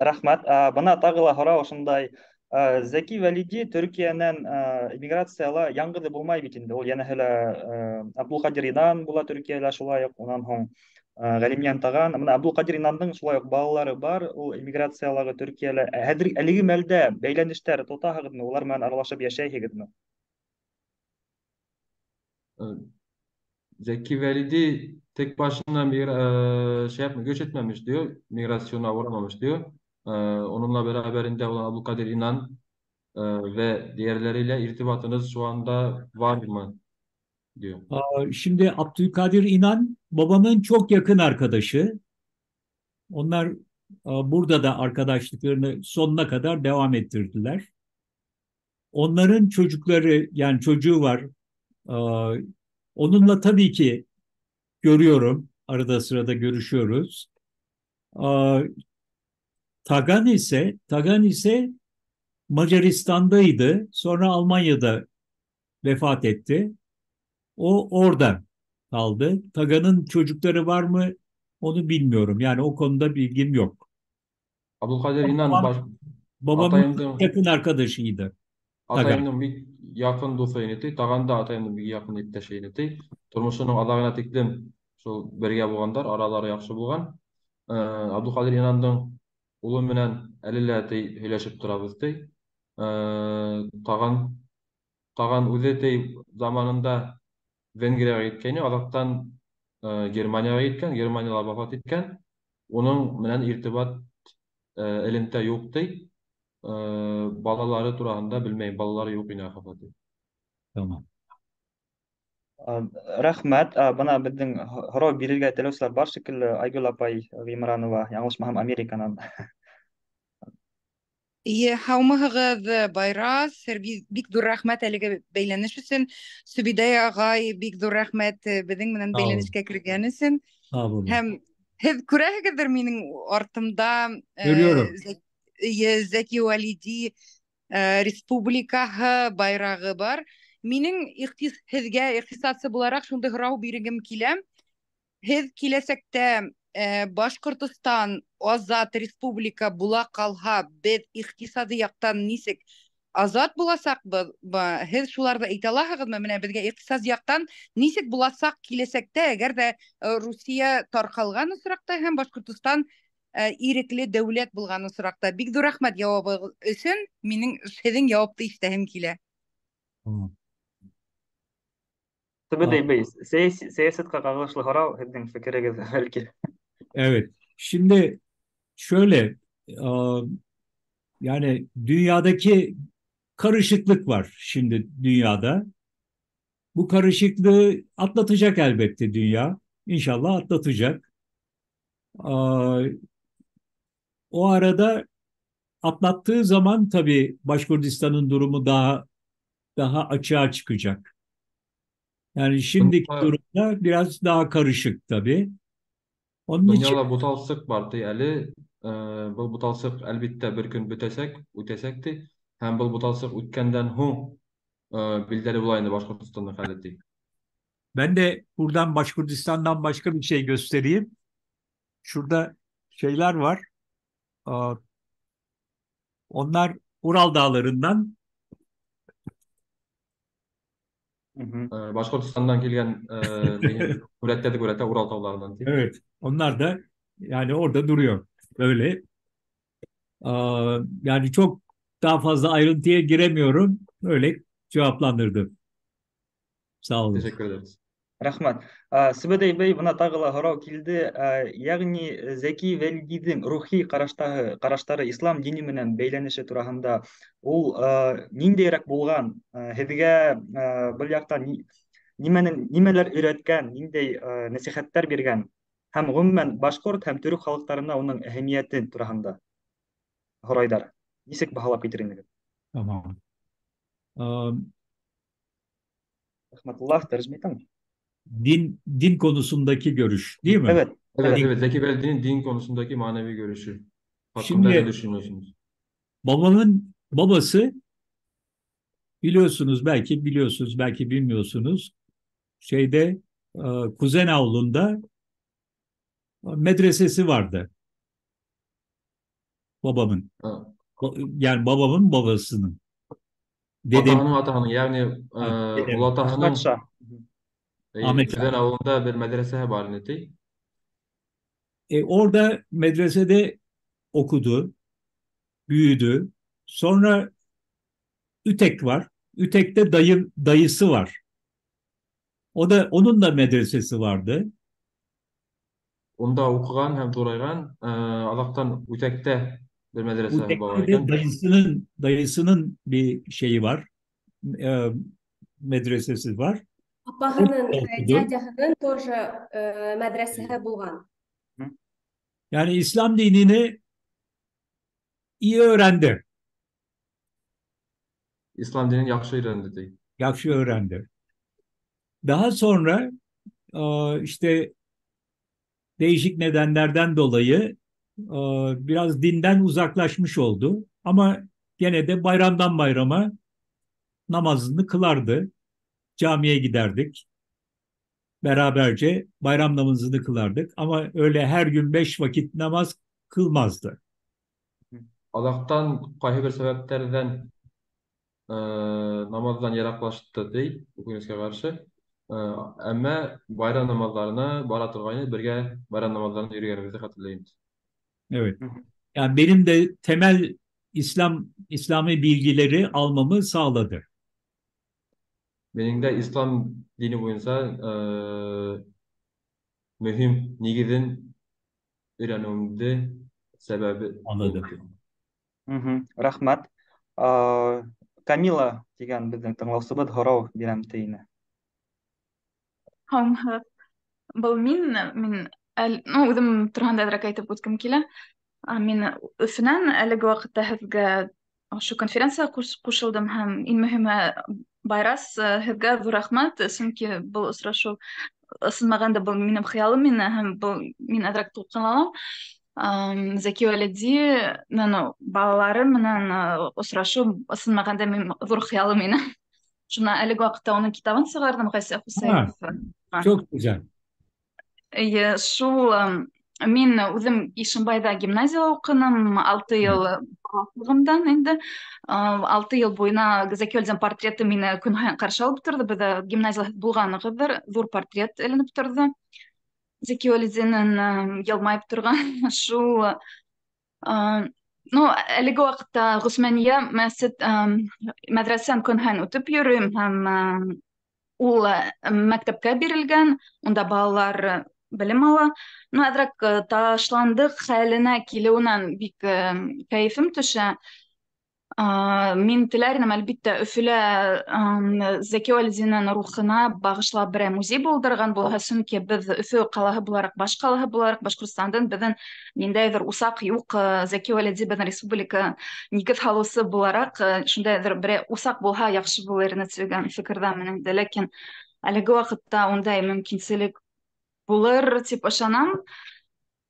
Рәхмәт. Бына тағы ла һорау ошондай. Зәки Вәлиди Төркиәнән эмиграцияла яңғыҙы булмай бит инде. Ул йәнәһе лә Абдулҡадир Инан була Төркиәлә шулай уҡ, унан һуң Ғәлимйән Таған. Бына Абдулҡадир Инандың шулай уҡ балалары бар, ул эмиграциялағы Төркиәлә. Хәҙер әлеге мәлдә бәйләнештәр тотаһығыҙмы? Улар менән аралашып йәшәйһегеҙме?
Zeki Velidi tek başına şey yapma, göç etmemiş diyor. Migrasyona uğramamış diyor. Onunla beraberinde olan Abdülkadir İnan ve diğerleriyle irtibatınız şu anda var mı diyor.
Şimdi Abdülkadir İnan babamın çok yakın arkadaşı. Onlar burada da arkadaşlıklarını sonuna kadar devam ettirdiler. Onların çocukları, yani çocuğu var. Onunla tabii ki görüyorum. Arada sırada görüşüyoruz. Tagan ise Macaristan'daydı. Sonra Almanya'da vefat etti. O orada kaldı. Tagan'ın çocukları var mı? Onu bilmiyorum. Yani o konuda bilgim yok.
Abdülkadir İnan
babamın yakın arkadaşıydı.
Атайымдың бик якын дуҫы ине ти, Таган да атайымдың бик якын иптәше ине ти. Тормошоның аҙағына тиклем шул бергә булғандар, аралары яҡшы булған. Абдулҡадир Инандың улы менән әле лә ти һөйләшеп торабыҙ ти. Таган үҙе ти заманында Венгрияға киткәйне, аҙаҡтан Германияға киткән, Германияла вафат иткән. Уның менән иртибат, элемтә юҡ ти. Балалары тураһында белмәйем, балалары юҡ ине ахырҙа ти.
Tamam.
Рәхмәт. Бына беҙҙең һорау бирергә теләүселәр бар шикелле. Айгөл апай Ғимранова, яңылышмаһам, Американан.
Эйе, һаумыһығыҙ, Байрас, бик ҙур рәхмәт әлеге бәйләнеш өсөн. Сөбидәй ағай, бик ҙур рәхмәт беҙҙең менән бәйләнешкә кергән өсөн. Һәм һеҙ күрәһегеҙҙер минең артымда
Görüyorum.
Зәки Вәлиди республикаһы байрағы бар. Минең һеҙгә иҡтисадсы булараҡ шундай һорау биргем килә. Һеҙ киләсәктә Башҡортостан азат республика була ҡалһа, беҙ иҡтисади яҡтан нисек азат буласаҡбыҙ? Һеҙ шуларҙы әйтә алаһығыҙмы? Менә беҙгә иҡтисади яҡтан нисек буласаҡ киләсәктә, әгәр ҙә Русия тарҡалған осраҡта һәм Башҡортостан ирекле дәүләт булған осраҡта? Бик ҙур рәхмәт яуабығыҙ өсөн. Минең һеҙҙең яуапты ишетәһем килә.
Төбәдәй бей, сәйәсәткә ҡағылышлы һорау, һеҙҙең фекерегеҙ бәлки.
Evet. Şimdi şöyle, yani dünyadaki karışıklık var şimdi dünyada. Bu karışıklığı atlatacak elbette dünya. İnşallah atlatacak. O arada atlattığı zaman tabii Başkurdistan'ın durumu daha açığa çıkacak. Yani şimdiki durumda biraz daha karışık tabii. Onun için
Дөньяла буталсыҡ бар ти әле. Был буталсыҡ әлбиттә бер көн бөтәсәк, үтәсәк ти. Һәм был буталсыҡ үткәндән һуң билдәле була инде Башҡортостандың хәле ти.
Ben de buradan Başkurdistan'dan başka bir şey göstereyim. Şurada şeyler var. Onlar Ural Dağları'ndan.
Başkurdistan'dan gelen Üret'te Ural Dağları'ndan.
Evet. Onlar da yani orada duruyor. Öyle. Yani çok daha fazla ayrıntıya giremiyorum. Öyle cevaplandırdım. Sağ olun.
Teşekkür ederiz.
Рәхмәт. Сөбәдәй бей, бына тағы ла һорау килде. Ягъни Зәки Вәлидиҙең рухи ҡараштары ислам дине менән бәйләнеше тураһында ул ниндәйерәк булған? Һеҙгә был яҡтан нимәләр өйрәткән, ниндәй нәсихәттәр биргән? Һәм ғөмүмән башҡорт һәм төрөк халыҡтарына уның әһәмиәте тураһында һорайҙар. Нисек баһалап китер инегеҙ?
Tamam.
Рәхмәтуллах, тәржемә итәм.
Din konusundaki görüş, değil mi?
Evet.
Evet, evet. Zeki Velidi'nin din konusundaki manevi görüşü hakkında ne düşünüyorsunuz?
Babamın babası, biliyorsunuz, belki biliyorsunuz, belki bilmiyorsunuz. şeyde Kuzen Avlu'nda medresesi vardı. Babamın.
Ha.
Yani babamın babasının. Dedem,
Атаһының атаһының, ягъни
ha, dedem.
олатаһының
Әхмәт Шah.
Ahmet
Kuzen
Şah.
авылында бер мәдрәсәһе бар ине ти.
Orada medresede okudu, büyüdü. Sonra Ütek var. Ütek'te dayısı var. O da onun da medresesi vardı.
Унда уҡыған һәм ҙурайған, аҙаҡтан Үтәктә бер мәҙрәсәһе бар
Ütek'te de
икән.
dayısının bir şeyi var. E, medresesi var.
Апаһының,
Orada okudu.
дядяһының тоже мәҙрәсәһе булған.
Yani İslam dinini iyi öğrendi.
İslam dinin yaxşı öyrəndi ти.
Yaxşı öğrendi. Daha sonra işte değişik nedenlerden dolayı biraz dinden uzaklaşmış oldu. Ama gene de bayramdan bayrama namazını kılardı. Camiye giderdik. Beraberce bayram namazını kılardık. Ama öyle her gün 5 vakit namaz kılmazdı.
Аҙаҡтан ҡайһы бер сәбәптәрҙән намаҙҙан йыраҡлашты ти, үкенескә ҡаршы. Әммә байрам намаҙҙарына бара торғайны, бергә байрам намаҙҙарына йөрөгәнебеҙҙе хәтерләйем.
Evet. Yani benim de temel İslami bilgileri almamı sağladı.
Минең дә ислам дине буйынса мөһим нигеҙен өйрәнеүемде сәбәбе
Anladım.
булды.
Рәхмәт. Камила тигән беҙҙең тыңлаусыбыҙ һорау бирәм тейне.
Һаумыһығыҙ. Был мин ну, үҙем тураһында әҙерәк әйтеп үткем килә. Мин Өфөнән әлеге ваҡытта һеҙгә ошо конференцияға ҡушылдым һәм иң мөһиме Байрас, һеҙгә ҙур рәхмәт, сөнки был осрашыу ысынмағанда был минең хыялым ине һәм был мин әҙерәк тулҡынланам. Зәки Вәлидинең балалары менән осрашыу ысынмағанда минең ҙур хыялым ине. Шуна әлеге ваҡытта уның китабын сығарҙым, Ғайса Хөсәйнов.
Çok güzel.
Эйе, шул мин үҙем Ишембайҙа гимназияла уҡыным, 6 йыл балалығымдан инде. 6 йыл буйына Зәки Вәлидинең портреты мине көн һайын ҡаршы алып торҙо. Беҙҙә гимназияла булғанығыҙҙыр, ҙур портрет эленеп торҙо. Зәки Вәлидинең йылмайып торған шул, ну, әлеге ваҡытта Ғосмәниә мәсет, мәҙрәсән көн һайын үтеп йөрөйөм һәм ул мәктәпкә бирелгән, унда балалар белем ала. Ну, әҙерәк ташландыҡ хәленә килеүенән бик кәйефем төшә. Мин теләр инем, әлбиттә, Өфөлә Зәки Вәлидинең рухына бағышлап берәй музей булдырған булһа, сөнки беҙ Өфө ҡалаһы булараҡ, баш ҡалаһы булараҡ, Башҡортостандың беҙҙең ниндәйҙер усаҡ юҡ. Зәки Вәлиди беҙҙең республика нигеҙ һалыусы булараҡ, шундайҙыр берәй усаҡ булһа яҡшы булыр ине тигән фекерҙәмен инде. Ләкин әлеге ваҡытта ундай мөмкинселек булыр тип ышанам.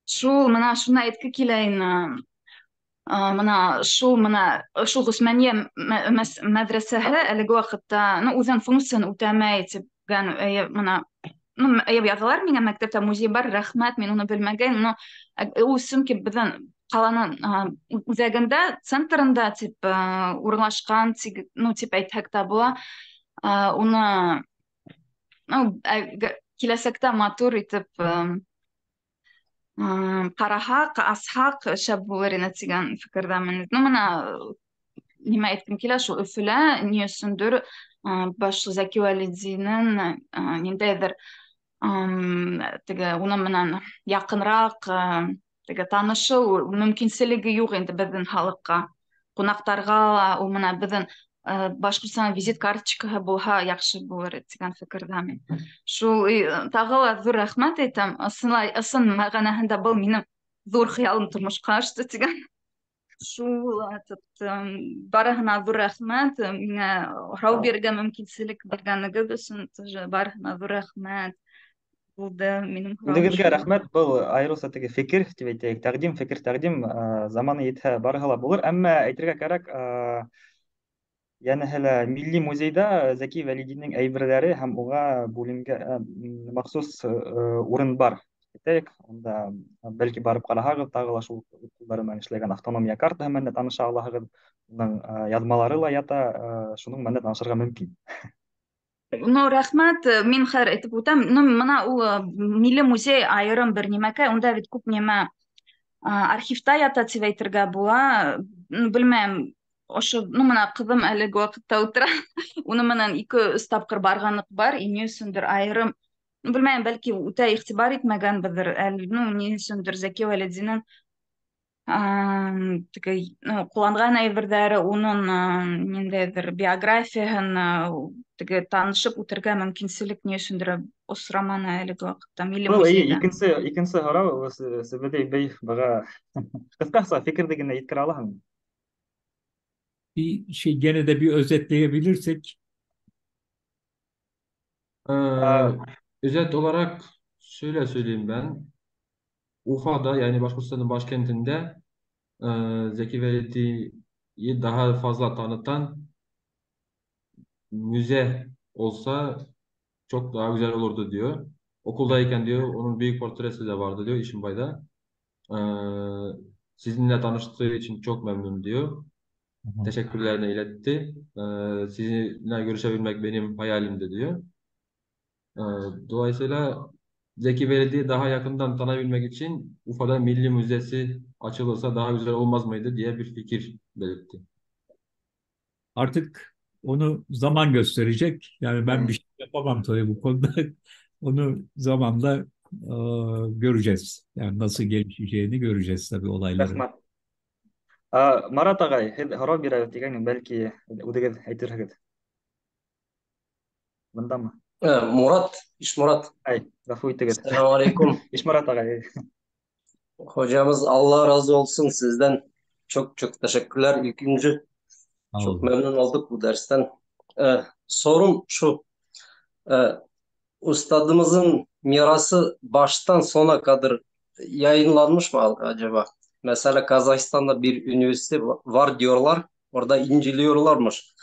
Шул мына шуны әйтке килә ине. Мына шул мына шул Ғосмәниә мәҙрәсәһе әлеге ваҡытта, ну, үҙенең функцияһын үтәмәй тигән, мына, ну, әйе, яҙалар миңә, мәктәптә музей бар, рәхмәт, мин уны белмәгән, но ул сөнки беҙҙең ҡаланың үҙәгендә, центрында тип урынлашҡан, ну, тип әйтһәк тә була. Уны, ну, киләсәктә матур итеп ҡараһаҡ, асһаҡ шәп булыр ине тигән фекерҙәмен. Ну, мына нимә әйткем килә, шул Өфөлә ни өсөндөр баш Зәки Вәлидинең ниндәйҙер теге уның менән яҡынраҡ теге танышыу мөмкинселеге юҡ инде беҙҙең халыҡҡа, ҡунаҡтарға ла ул мына беҙҙең Башҡортостан визит карточкаһы булһа яҡшы булыр тигән фекерҙәмен. Шул тағы ла ҙур рәхмәт әйтәм. Ысын мәғәнәһендә был минең ҙур хыялым тормошҡа ашты тигән. Шул этот, барыһына ҙур рәхмәт. Миңә һорау бирергә мөмкинселек биргәнегеҙ өсөн тоже барыһына ҙур рәхмәт. Булды минең һорауым
Үҙегеҙгә
шул.
рәхмәт. Был айырыуса теге фекер тип әйтәйек, тәҡдим, фекер тәҡдим, заманы етһә барыһы ла булыр. Әммә әйтергә кәрәк, Йәнәһе лә Милли музейҙа Зәки Вәлидиҙең әйберҙәре һәм уға бүленгән махсус урын бар. Әйтәйек, унда бәлки барып ҡараһағыҙ, тағы ла шул ҡулдары менән эшләгән автономия картаһы менән дә таныша алаһығыҙ. Уның яҙмалары ла ята, шуның менән дә танышырға мөмкин.
Ну, рәхмәт, мин хәҙер әйтеп үтәм. Ну, мына ул милли музей айырым бер нимәкәй, унда бит күп нимә архивта ята тип әйтергә була. Ну, белмәйем, ошо, ну, мына ҡыҙым әлеге ваҡытта ултыра. Уның менән 2-3 тапҡыр барғанлыҡ бар, и ни өсөндөр айырым, ну, белмәйем, бәлки үтә иғтибар итмәгәнбеҙҙер, әле, ну, ни өсөндөр Зәки Вәлидинең теге, ну, ҡулланған әйберҙәре, уның ниндәйҙер биографияһын теге танышып үтергә мөмкинселек ни өсөндөр осраманы әлеге ваҡытта милли
Был
музейҙа.
икенсе һорау, Сәбәҙәй бей быға ҡыҫҡаса фекерҙе генә еткерә алаһыңмы?
Bir şey gene de bir özetleyebilirsek.
Özet olarak şöyle söyleyeyim ben. Ufa'da, yani Başkurtistan'ın başkentinde Zeki Velidi'yi daha fazla tanıtan müze olsa çok daha güzel olurdu diyor. Okuldayken diyor, onun büyük portresi de vardı diyor İşimbay'da. Sizinle tanıştığı için çok memnun diyor. Teşekkürlerini iletti. Sizinle görüşebilmek benim hayalimdi diyor. Dolayısıyla Zeki Velidi'yi daha yakından tanıyabilmek için Ufa'da Milli Müzesi açılırsa daha güzel olmaz mıydı diye bir fikir belirtti.
Artık onu zaman gösterecek. Yani ben bir şey yapamam tabii bu konuda. Onu zamanla göreceğiz. Yani nasıl gelişeceğini göreceğiz tabii olayların.
Рәхмәт. Марат ағай, һеҙ һорау бирәбеҙ тигәйнем, бәлки үҙегеҙ әйтерһегеҙ. Бындамы?
Мурат, Ишмурат.
Ай, ғәфү итегеҙ.
Selam aleyküm.
Ишмурат ағай.
Hocamız Allah razı olsun sizden. Çok çok teşekkürler İlkinci.
Sağ
Çok
olun.
memnun olduk bu dersten. Sorum şu. Ustadımızın mirası baştan sona kadar yayınlanmış mı acaba? Mesela Kazakistan'da bir üniversite var diyorlar. Orada inceliyorlarmış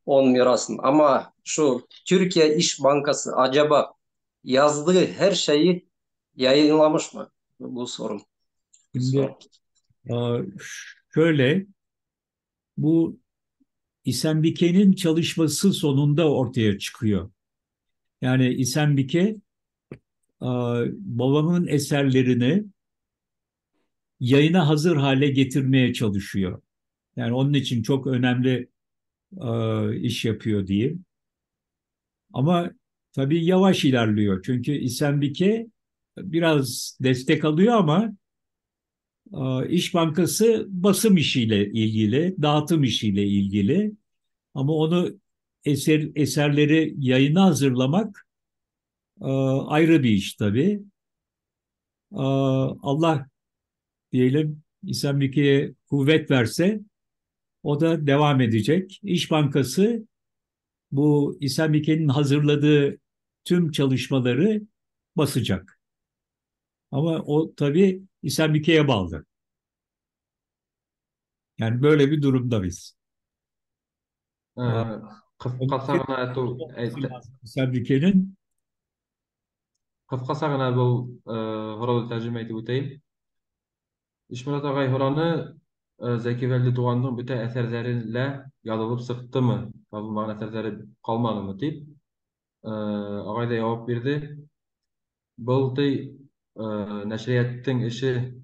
onun mirasını. Ama şu Türkiye İş Bankası acaba yazdığı her şeyi yayınlamış mı? Bu sorum.
Şimdi, şöyle, bu İSEMBİKE'nin çalışması sonunda ortaya çıkıyor. Yani İSEMBİKE, babamın eserlerini yayına hazır hale getirmeye çalışıyor. Yani onun için çok önemli iş yapıyor diyeyim. Ama tabii yavaş ilerliyor. Çünkü İSEMBİKE biraz destek alıyor ama İş Bankası basım işiyle ilgili, dağıtım işiyle ilgili. Ama onu eserleri yayına hazırlamak ayrı bir iş tabii. Allah diyelim İSEMBİKE'ye kuvvet verse o da devam edecek. İş Bankası bu İSEMBİKE'nin hazırladığı tüm çalışmaları basacak. Ama o tabii İSEMBİKE'ye bağlı. Yani böyle bir durumda biz. İSEMBİKE'nin
Qısqaça gına bu һорауҙы тәржемә итеп үтәйем. Ишмурат ағай һораны, Зәки Вәлиди туғандың бөтә әҫәрҙәре лә яҙылып сыҡтымы, яҙылмаған әҫәрҙәре ҡалманымы тип. Ағай ҙа яуап бирҙе. Был ти, нәшриәттең эше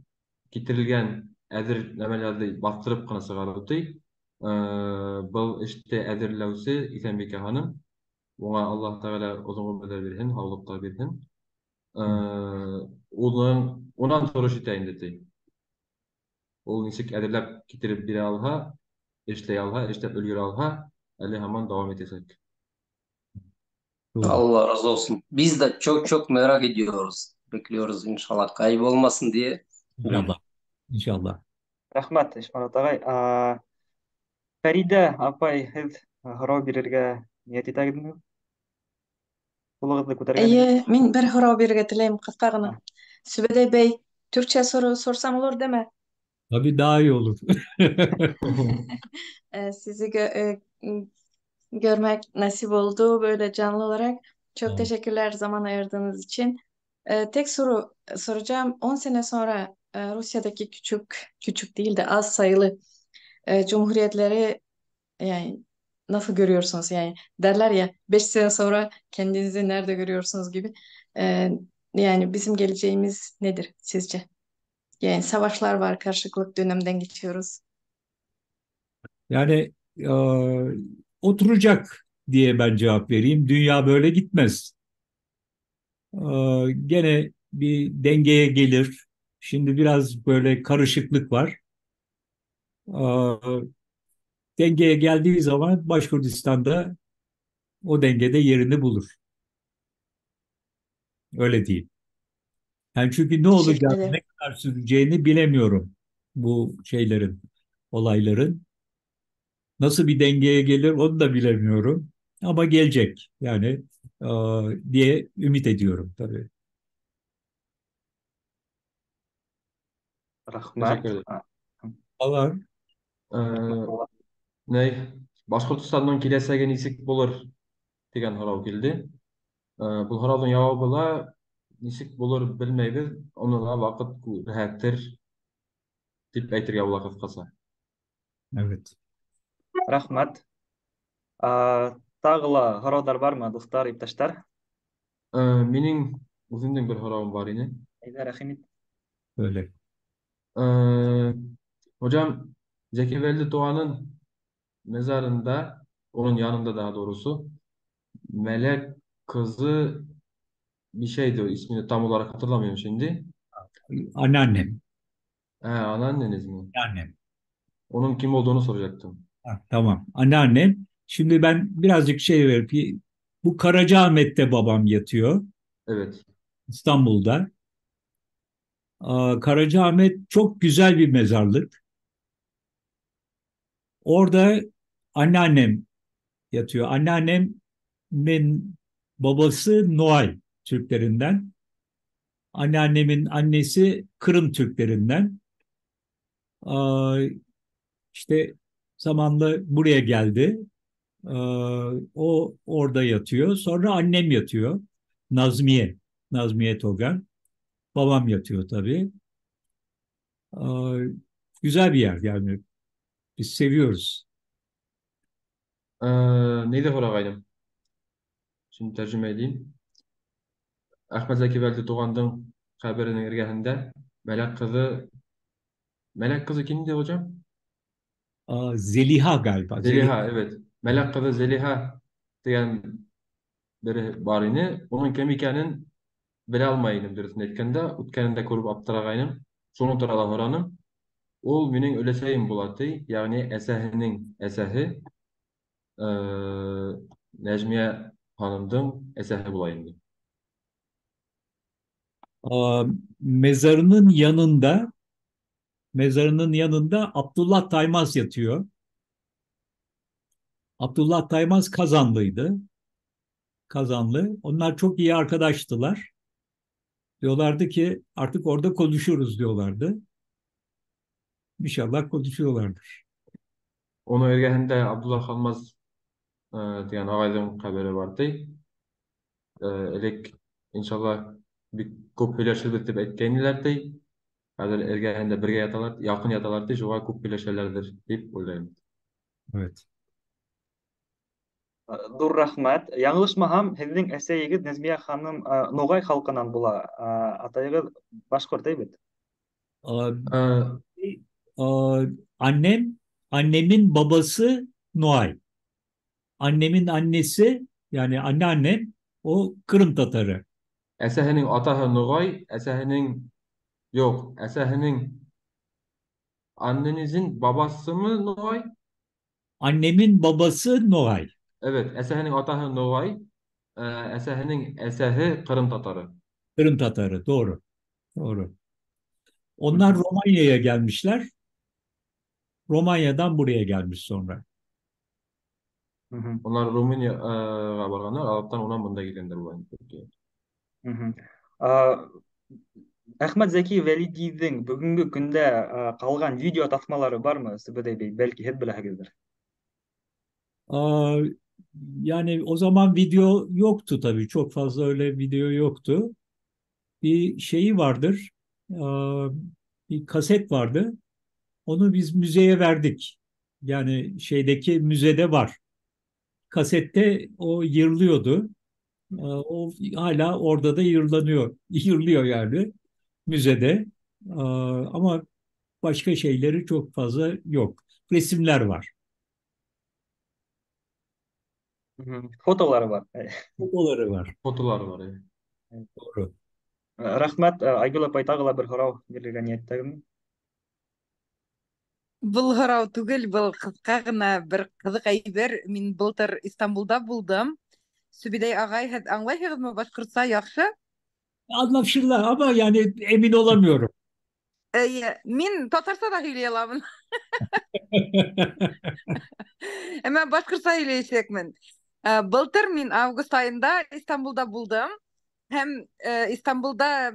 китерелгән әҙер нәмәләрҙе баҫтырып ҡына сығарыу ти. Был эште әҙерләүсе Иҫәнбикә ханым. Уңа Аллаһ Тәғәлә оҙон ғүмерҙәр бирһен, һаулыҡтар бирһен. Унан торош итә инде ти. Ул нисек әҙерләп китереп бирә алһа, эшләй алһа, эшләп өлгөрә алһа, әле һаман дауам итәсәк.
Allah razı olsun. Biz de çok çok merak ediyoruz. Bekliyoruz inşallah. Kaybolmasın diye.
İnşallah. İnşallah.
Рәхмәт, Ишмурат ағай. Фәридә апай, һеҙ һорау бирергә ниәт итәгеҙме? Ҡулығыҙҙы күтәргән
Эйе,
идегеҙ.
мин бер һорау бирергә теләйем, ҡыҫҡа ғына. Сүбәдәй бей, төрксә sorsam olur değil mi?
Tabii daha iyi olur.
Sizi görmek nasip oldu böyle canlı olarak. Çok
Evet.
teşekkürler zaman ayırdığınız için. Tek soru soracağım. 10 sene sonra Rusya'daki küçük, küçük değil de az sayılı cumhuriyetleri yani nasıl görüyorsunuz? Yani derler ya 5 sene sonra kendinizi nerede görüyorsunuz gibi. Ee, Yani bizim geleceğimiz nedir sizce? Yani savaşlar var, karışıklık dönemden geçiyoruz.
Yani e, oturacak diye ben cevap vereyim. Dünya böyle gitmez. E, gene bir dengeye gelir. Şimdi biraz böyle karışıklık var. E, dengeye geldiği zaman Başkurdistan'da o dengede yerini bulur. Öyle değil. Yani çünkü ne
Teşekkür
olacağını,
ederim.
ne kadar süreceğini bilemiyorum bu şeylerin, olayların. Nasıl bir dengeye gelir onu da bilemiyorum. Ama gelecek yani e, diye ümit ediyorum tabii.
Рәхмәт.
Teşekkür ederim.
Allah
Ee, ne? Башҡортостандың киләсәге нисек булыр тигән һорау килде. Был һорауҙың яуабы ла нисек булыр белмәйбеҙ, уны ла ваҡыт күрһәтер тип әйтергә була ҡыҫҡаса.
evet.
Рәхмәт. Тағы ла һорауҙар бармы, дуҫтар, иптәштәр?
Минең үҙемдең бер һорауым бар ине.
Әйҙә, рәхим ит.
Öyle.
Hocam Zeki Velidi Doğan'ın mezarında, onun yanında daha doğrusu Melek Kızı bir şeydi, o ismini tam olarak hatırlamıyorum şimdi.
Anneannem.
Anneanneniz mi?
Anneannem.
Onun kim olduğunu soracaktım.
Ha, tamam. Anneannem. Şimdi ben birazcık şey verip bu Karacaahmet'te babam yatıyor.
Evet.
İstanbul'da. Karacaahmet çok güzel bir mezarlık. Orada anneannem yatıyor. Anneannemin babası Noay Türklerinden. Anneannemin annesi Kırım Türklerinden. İşte zamanla buraya geldi. O orada yatıyor. Sonra annem yatıyor. Nazmiye. Nazmiye Togan. Babam yatıyor tabii. Güzel bir yer yani. Biz seviyoruz.
Neydi һорағайным? Şimdi tercüme edeyim. Әхмәт Зәки Вәлиди Туғандың ҡәберенең эргәһендә Мәләк ҡыҙы, Мәләк ҡыҙы kimdi hocam?
Zeliha galiba.
Zeliha, evet. Мәләк ҡыҙы Зелиха тигән бере бар ине. Уның кем икәнен белә алмай инем, дөрөҫөн әйткәндә, үткәнендә күреп аптырағайным. Шуның турала һораным. Ул минең өләсәйем була ти, ягъни әсәһенең әсәһе, Нәжмиә ханымдың әсәһе була инде.
Mezarının yanında Abdullah Taymaz yatıyor. Abdullah Taymaz Kazanlıydı. Kazanlı. Onlar çok iyi arkadaştılar. Diyorlardı ki artık orada konuşuruz diyorlardı. İnşallah konuşuyorlardır.
Уның эргәһендә Абдулла Халмаз тигән ағайҙың ҡәбере бар ти. Элек иншалла бик күп һөйләшербеҙ тип әйткәйнеләр ти. Хәҙер эргәһендә бергә яталар, яҡын яталар ти, шуға күп һөйләшәләрҙер тип уйлайым.
Evet.
Ҙур рәхмәт. Яңылышмаһам, һеҙҙең әсәйегеҙ Нәзмиә ханым Нуғай халҡынан була, атайығыҙ башҡорт, әй бит?
Annem, annemin babası Noay. Annemin annesi, yani anneannem o Kırım Tatarı.
Әсәһенең атаһы Нуғай, әсәһенең юҡ, әсәһенең annenizin babası mı Noay?
Annemin babası Noay.
Evet, әсәһенең атаһы Нуғай, әсәһенең әсәһе Ҡырым татары.
Kırım Tatarı, doğru. Doğru. Onlar Romanya'ya gelmişler. Romanya'dan buraya gelmiş sonra.
Onlar Rumıniyaға барғандар, алаптан унан бында килгәндәр була инде Төркиәгә.
Әхмәт Зәки Вәлидиҙең бөгөнгө көндә ҡалған видео таҫмалары бармы, Сүбәдәй бей? Бәлки һеҙ беләһегеҙҙер.
Yani o zaman video yoktu tabii. Çok fazla öyle video yoktu. Bir şeyi vardır. Bir kaset vardı. Onu biz müzeye verdik. Yani şeydeki müzede var. Kasette o yırlıyordu. O hala orada da yırlanıyor. Yırlıyor yani müzede. Ama başka şeyleri çok fazla yok. Resimler var.
Fotoları var.
Fotoları var.
Fotoları var. Evet.
Doğru.
Рәхмәт. Айгөл апай, тағы ла бер һорау бирергә ниәттәгеме?
Был һорау түгел, был ҡыҫҡа ғына бер ҡыҙыҡ әйбер. Мин былтыр Истанбулда булдым. Сүбүдәй ағай, һеҙ аңлайһығыҙмы башҡортса яҡшы?
Anlaşırlar ama yani emin olamıyorum.
Эйе, мин татарса да һөйләй аламын. Әммә башҡортса һөйләйәсәкмен. Былтыр мин август айында Истанбулда булдым. Һәм Истанбулда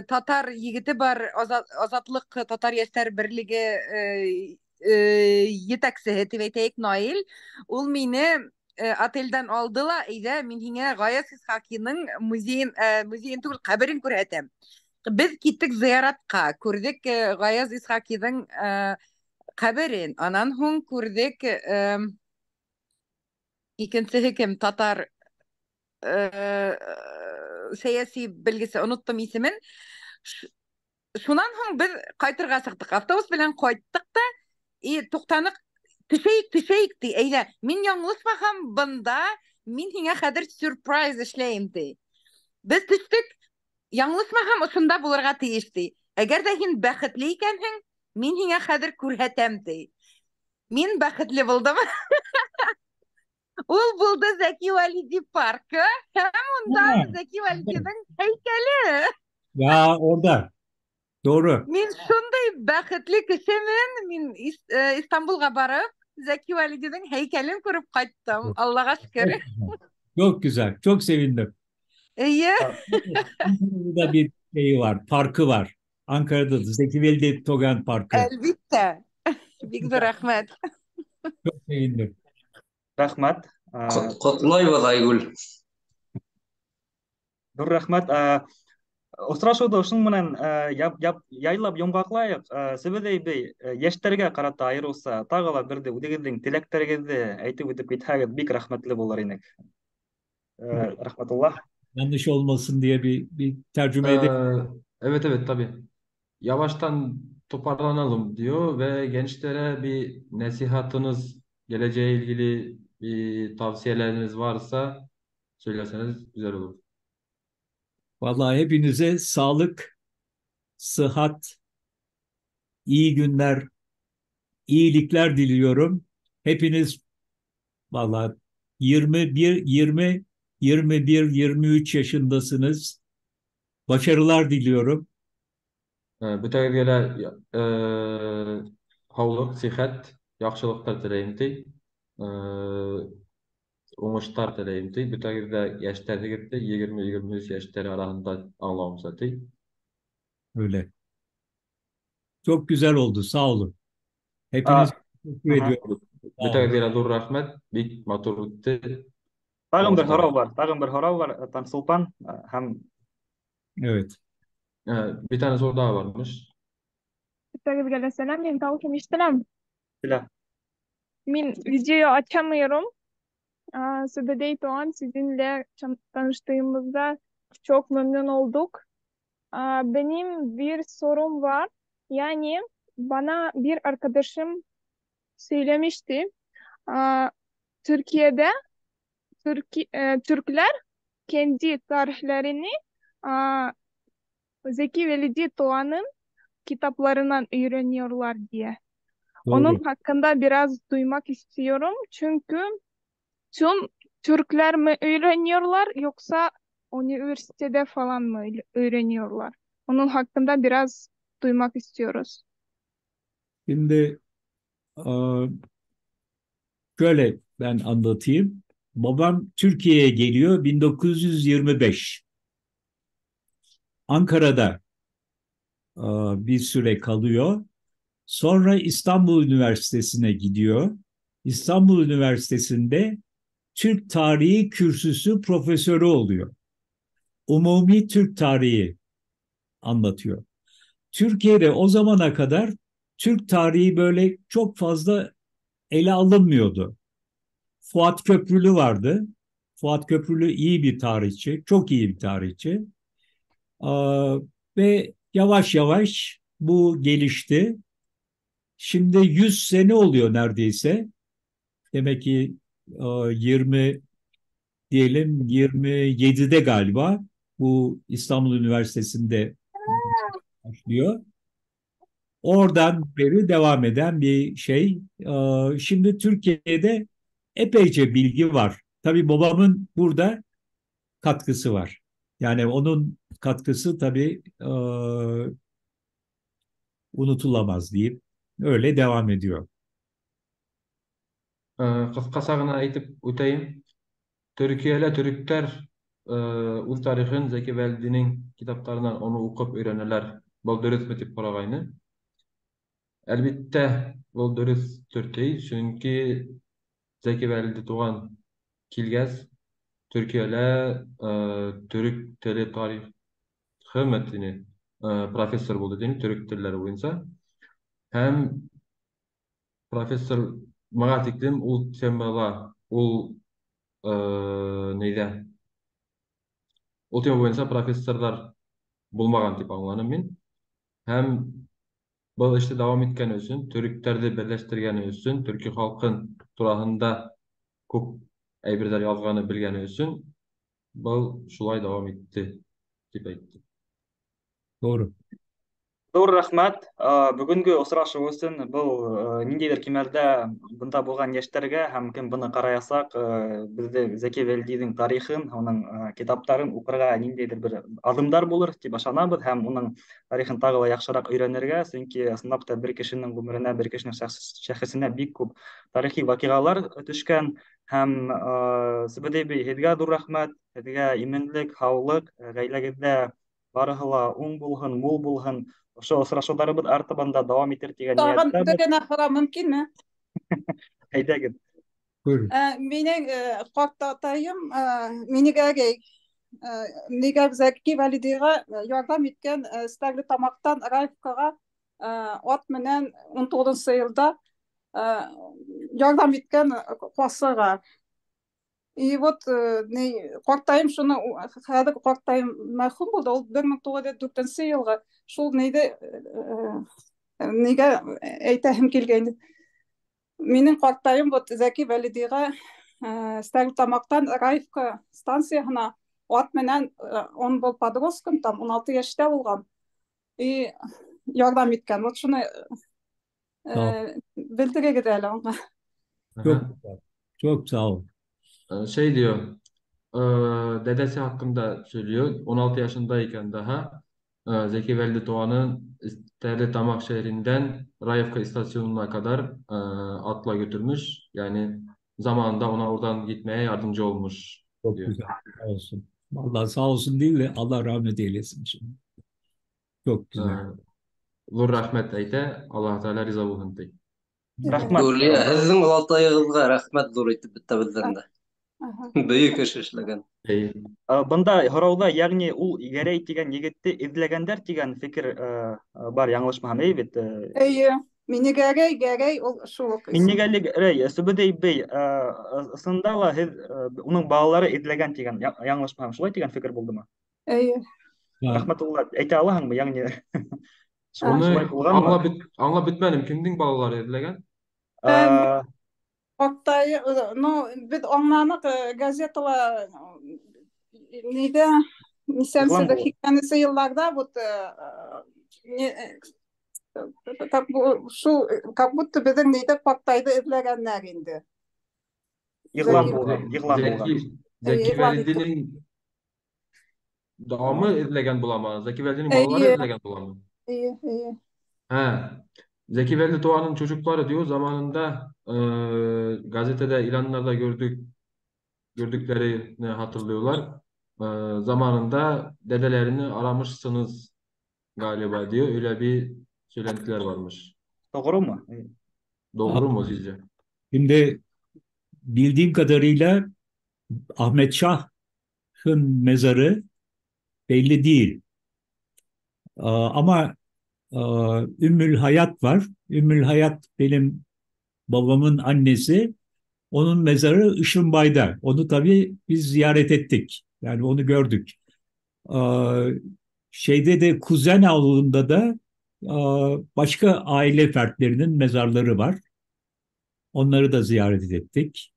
татар егете бар, Азатлыҡ татар йәштәр берлеге етәксеһе тип әйтәйек, Наил. Ул мине отелдән алды ла, әйҙә, мин һиңә Ғаяз Исхаҡиның музейын, музейын түгел, ҡәберен күрһәтәм. Беҙ киттек зыяратҡа, күрҙек Ғаяз Исхаҡиҙың ҡәберен. Анан һуң күрҙек икенсеһе кем, татар сәйәси белгесе, оноттом исемен. Шунан һуң беҙ ҡайтырға сыҡтыҡ. Автобус белән ҡайттыҡ та, и туҡтаныҡ, төшәйек, төшәйек ти. Әйҙә, мин яңылышмаһам, бында мин һиңә хәҙер сюрприз эшләйем ти. Беҙ төштөк, яңылышмаһам, ошонда булырға тейеш ти. Әгәр ҙә һин бәхетле икәнһең, мин һиңә хәҙер күрһәтәм ти. Мин бәхетле булдым. Ул булды Зәки Вәлиди паркы, һәм унда Зәки Вәлидиҙең һәйкәле.
Ya orada. Doğru.
Мин шундай бәхетле кешемен, мин Истанбулға барып, Зәки Вәлидиҙең һәйкәлен күреп ҡайттым. Аллаға шөкөр.
Çok güzel. Çok sevindim.
Эйе.
Ankara'da bir şeyi var, parkı var. Ankara'da da Zeki Velidi Togan Parkı.
Әлбиттә. Бик ҙур рәхмәт.
Çok sevindim.
Рәхмәт.
Ҡотлайбыҙ, Айгөл.
Ҙур рәхмәт. Осрашыуҙы ошоноң менән яйлап йомғаҡлайыҡ. Сүбүдәй бей, йәштәргә ҡарата айырыуса тағы ла берҙе үҙегеҙҙең теләктәрегеҙҙе әйтеп үтеп китһәгеҙ, бик рәхмәтле булыр инек. Рәхмәтулла.
Yanlış olmasın diye bir tercüme edelim.
Evet evet tabii. Yavaştan toparlanalım diyor ve gençlere bir nasihatınız, geleceğe ilgili bir tavsiyeleriniz varsa söylerseniz güzel olur.
Vallahi hepinize sağlık, sıhhat, iyi günler, iyilikler diliyorum. Hepiniz vallahi 21, 20, 21, 23 yaşındasınız. Başarılar diliyorum.
Бөтәгеҙгә лә һаулыҡ, сихәт, яҡшылыҡтар теләйем ти. Уңыштар теләйем ти. Бөтәгеҙ ҙә йәштәрһегеҙ ти, 20-23 йәштәр араһында аңлауымса ти.
Öyle. Çok güzel oldu. Sağ olun. Hepinize teşekkür ediyorum.
Бөтәгеҙгә лә ҙур рәхмәт. Бик матур үтте.
Тағын бер һорау бар. Тағын бер һорау бар, Таңсулпан. Һәм
Evet.
Bir tane soru daha varmış.
Бөтәгеҙгә лә сәләм, мин тауышым ишетеләм.
Ишетелә.
Мин видео açamıyorum. Сүбүдәй Doğan, sizinle tanıştığımızda çok memnun olduk. Benim bir sorum var. Yani bana bir arkadaşım söylemişti. Türkiye'de Türkler kendi tarihlerini Zeki Velidi Doğan'ın kitaplarından öğreniyorlar diye.
Doğru.
Onun hakkında biraz duymak istiyorum. Çünkü tüm Türkler mi öğreniyorlar yoksa üniversitede falan mı öğreniyorlar? Onun hakkında biraz duymak istiyoruz.
Şimdi şöyle ben anlatayım. Babam Türkiye'ye geliyor 1925. Ankara'da bir süre kalıyor. Sonra İstanbul Üniversitesi'ne gidiyor. İstanbul Üniversitesi'nde Türk Tarihi Kürsüsü profesörü oluyor. Umumi Türk Tarihi anlatıyor. Türkiye'de o zamana kadar Türk tarihi böyle çok fazla ele alınmıyordu. Fuat Köprülü vardı. Fuat Köprülü iyi bir tarihçi, çok iyi bir tarihçi. Ve yavaş yavaş bu gelişti. Şimdi 100 sene oluyor neredeyse. Demek ki 20 diyelim 27'de galiba bu İstanbul Üniversitesi'nde başlıyor. Oradan beri devam eden bir şey. Şimdi Türkiye'de epeyce bilgi var. Tabii babamın burada katkısı var. Yani onun katkısı tabii unutulamaz deyip öyle devam ediyor.
Ҡыҫҡаса ғына әйтеп үтәйем. Төркиәлә төрөктәр үҙ тарихын Зәки Вәлидинең китаптарынан уны уҡып өйрәнәләр. Был дөрөҫмө тип һорағайны. Әлбиттә, был дөрөҫтөр ти, сөнки Зәки Вәлиди туған килгәс, Төркиәлә төрөк теле тарихы тине, профессор булды тине, төрөк телдәре буйынса. Һәм профессор мага тиклем ул темала, ул нейҙә, ул тема буйынса профессорҙар булмаған тип аңланым мин. Һәм был эште дауам иткәне өсөн, төрөктәрҙе берләштергәне өсөн, төрки халҡын тураһында күп әйберҙәр яҙғаны белгәне өсөн был шулай дауам итте тип әйтте.
Doğru.
Ҙур рәхмәт. Бөгөнгө осрашыу өсөн был ниндәйҙер кимәлдә бында булған йәштәргә һәм кем быны ҡараясаҡ, беҙҙе Зәки Вәлидиҙең тарихын, уның китаптарын уҡырға ниндәйҙер бер аҙымдар булыр тип ышанабыҙ һәм уның тарихын тағы ла яҡшыраҡ өйрәнергә, сөнки ысынлап та бер кешенең ғүмеренә, бер кешенең шәхесенә бик күп тарихи ваҡиғалар төшкән. Һәм Сүбәдәй бей, һеҙгә ҙур рәхмәт, һеҙгә именлек, һаулыҡ, ғаиләгеҙҙә барыһы ла уң булһын, мул булһын. Ошо осрашыуҙарыбыҙ артабан да дауам итер тигән
Тағын
ниәттәбеҙ.
бер генә һорау мөмкинме?
Әйҙәгеҙ.
Buyurun.
Минең ҡарт атайым Минегәрәй нигә Зәки Вәлидиға ярҙам иткән Стәрлетамаҡтан Раевкаға ат менән 19 йылда ярҙам иткән ҡасыға. И вот ни ҡартайым шуны хәҙер ҡартайым мәрхүм булды, ул 1904 йылғы шул нейҙе нигә әйтәһем килгәйне. Минең ҡартайым вот Зәки Вәлидиға Стәрлетамаҡтан Раевка станцияһына ат менән, он был подростком, там 16 йәштә булған, и ярҙам иткән. Вот шуны белдерегеҙ әле уға.
Çok çok sağ olun.
Şey diyor, dedesi hakkında söylüyor. 16 yaşındayken daha Zeki Velidi Doğan'ın Sterlitamak şehrinden Rayevka istasyonuna kadar atla götürmüş. Yani zamanında ona oradan gitmeye yardımcı olmuş
Çok
diyor.
güzel. Sağ olsun. Vallahi sağ olsun değil de Allah rahmet eylesin şimdi. Çok güzel.
Ҙур рәхмәт әйтә, Аллаһ Тәғәлә риза булһын ти.
Рәхмәт.
Гүлия, һеҙҙең олатайығыҙға рәхмәт ҙур итеп бөтә беҙҙән дә. Бөйөк эш эшләгән.
Эйе.
Бында һорауҙа, йәғни ул Гәрәй тигән егетте эҙләгәндәр тигән фекер бар, яңылышмаһам, эйе бит?
Эйе. Минегәрәй, Гәрәй ул шул уҡ исем.
Миннегәли Гәрәй, Сүбәдәй бей, ысында ла һеҙ уның балалары эҙләгән тигән, яңылышмаһам, шулай тигән фекер булдымы?
Эйе.
Рәхмәтулла, әйтә алаһыңмы, йәғни
Уны
шулай булғанмы?
аңлап бөтмәнем, кемдең балалары эҙләгән?
Атай, ну, беҙ аңланыҡ, газетала ниҙә нисәнсе һикһәненсе йылларҙа вот шул как будто беҙҙең ниҙә ҡартайҙы эҙләгәндәр инде.
Иғлан булған, иғлан булған.
Зәки Вәлидинең дауамы эҙләгән буламы? Зәки Вәлидинең балалары эҙләгән буламы?
Эйе, эйе.
Һә. Zeki Velidi Doğan'ın çocukları diyor zamanında gazetede ilanlarda gördüklerini hatırlıyorlar. Zamanında dedelerini aramışsınız galiba diyor. Öyle bir söylentiler varmış.
Doğru mu?
Doğru mu sizce?
Şimdi bildiğim kadarıyla Ahmet Şah'ın mezarı belli değil. Ama Ümmül Hayat var. Ümmül Hayat benim babamın annesi. Onun mezarı Işınbay'da. Onu tabii biz ziyaret ettik. Yani onu gördük. Şeyde de Kuzen Avlu'nda da başka aile fertlerinin mezarları var. Onları da ziyaret ettik.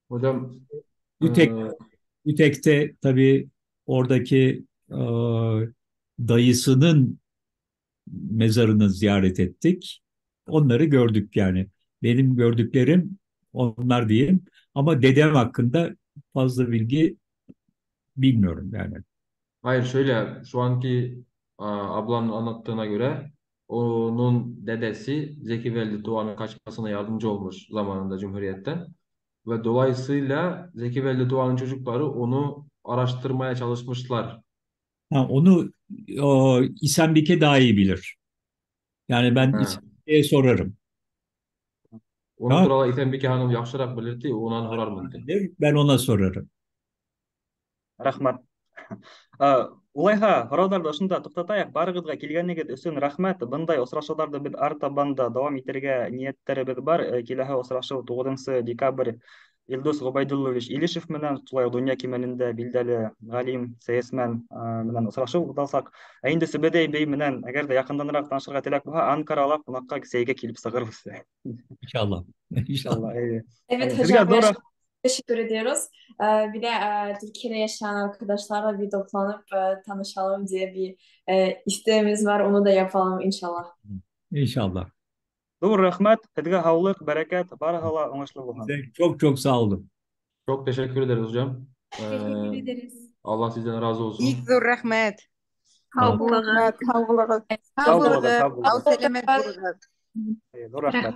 Hocam
Ütek, Ütek'te tabii oradaki dayısının mezarını ziyaret ettik. Onları gördük yani. Benim gördüklerim onlar diyeyim. Ama dedem hakkında fazla bilgi bilmiyorum yani.
Hayır, şöyle, şu anki ablanın anlattığına göre onun dedesi Zeki Velidi Tuvan'ın kaçmasına yardımcı olmuş zamanında Cumhuriyet'ten. Ve dolayısıyla Zeki Velidi Tuvan'ın çocukları onu araştırmaya çalışmışlar.
Ha, onu İsembike daha iyi bilir. Yani ben İsembike'ye sorarım.
Onu
Tamam.
turala İsembike Hanım yaxşırak bilir ki, ondan sorarım.
Ben ona sorarım.
Рәхмәт. Улайһа, һорауҙарҙы ошонда туҡтатайыҡ. Барығыҙға килгәнегеҙ өсөн рәхмәт. Бындай осрашыуҙарҙы беҙ артабан да дауам итергә ниәттәребеҙ бар. Киләһе осрашыу 9 декабрь Илдус Ғөбәйҙуллович Илишев менән, шулай уҡ донъя кимәлендә билдәле ғалим, сәйәсмән менән осрашыу уҙасаҡ. Ә инде Сүбәдәй бей менән, әгәр ҙә яҡынданыраҡ танышырға теләк булһа, Анкарала ҡунаҡҡа сәйгә килеп сығырбыҙ.
İnşallah.
İnşallah.
Evet
Һеҙгә
hocam,
ҙур
teşekkür ediyoruz. Bir de Türkiye'de yaşayan arkadaşlarla bir toplanıp tanışalım diye bir isteğimiz var. Onu da yapalım inşallah.
İnşallah.
Ҙур рәхмәт, һеҙгә һаулыҡ, бәрәкәт, барыһы ла уңышлы булһын.
Çok çok sağ olun.
Çok teşekkür ederiz hocam.
Teşekkür ederiz.
Allah sizden razı olsun.
Бик ҙур рәхмәт.
Һау булығыҙ.
Рәхмәт, һау булығыҙ.
Һау
Һау булығыҙ,
булығыҙ,
һау булығыҙ.
һау сәләмәт булығыҙ.
Ҙур рәхмәт.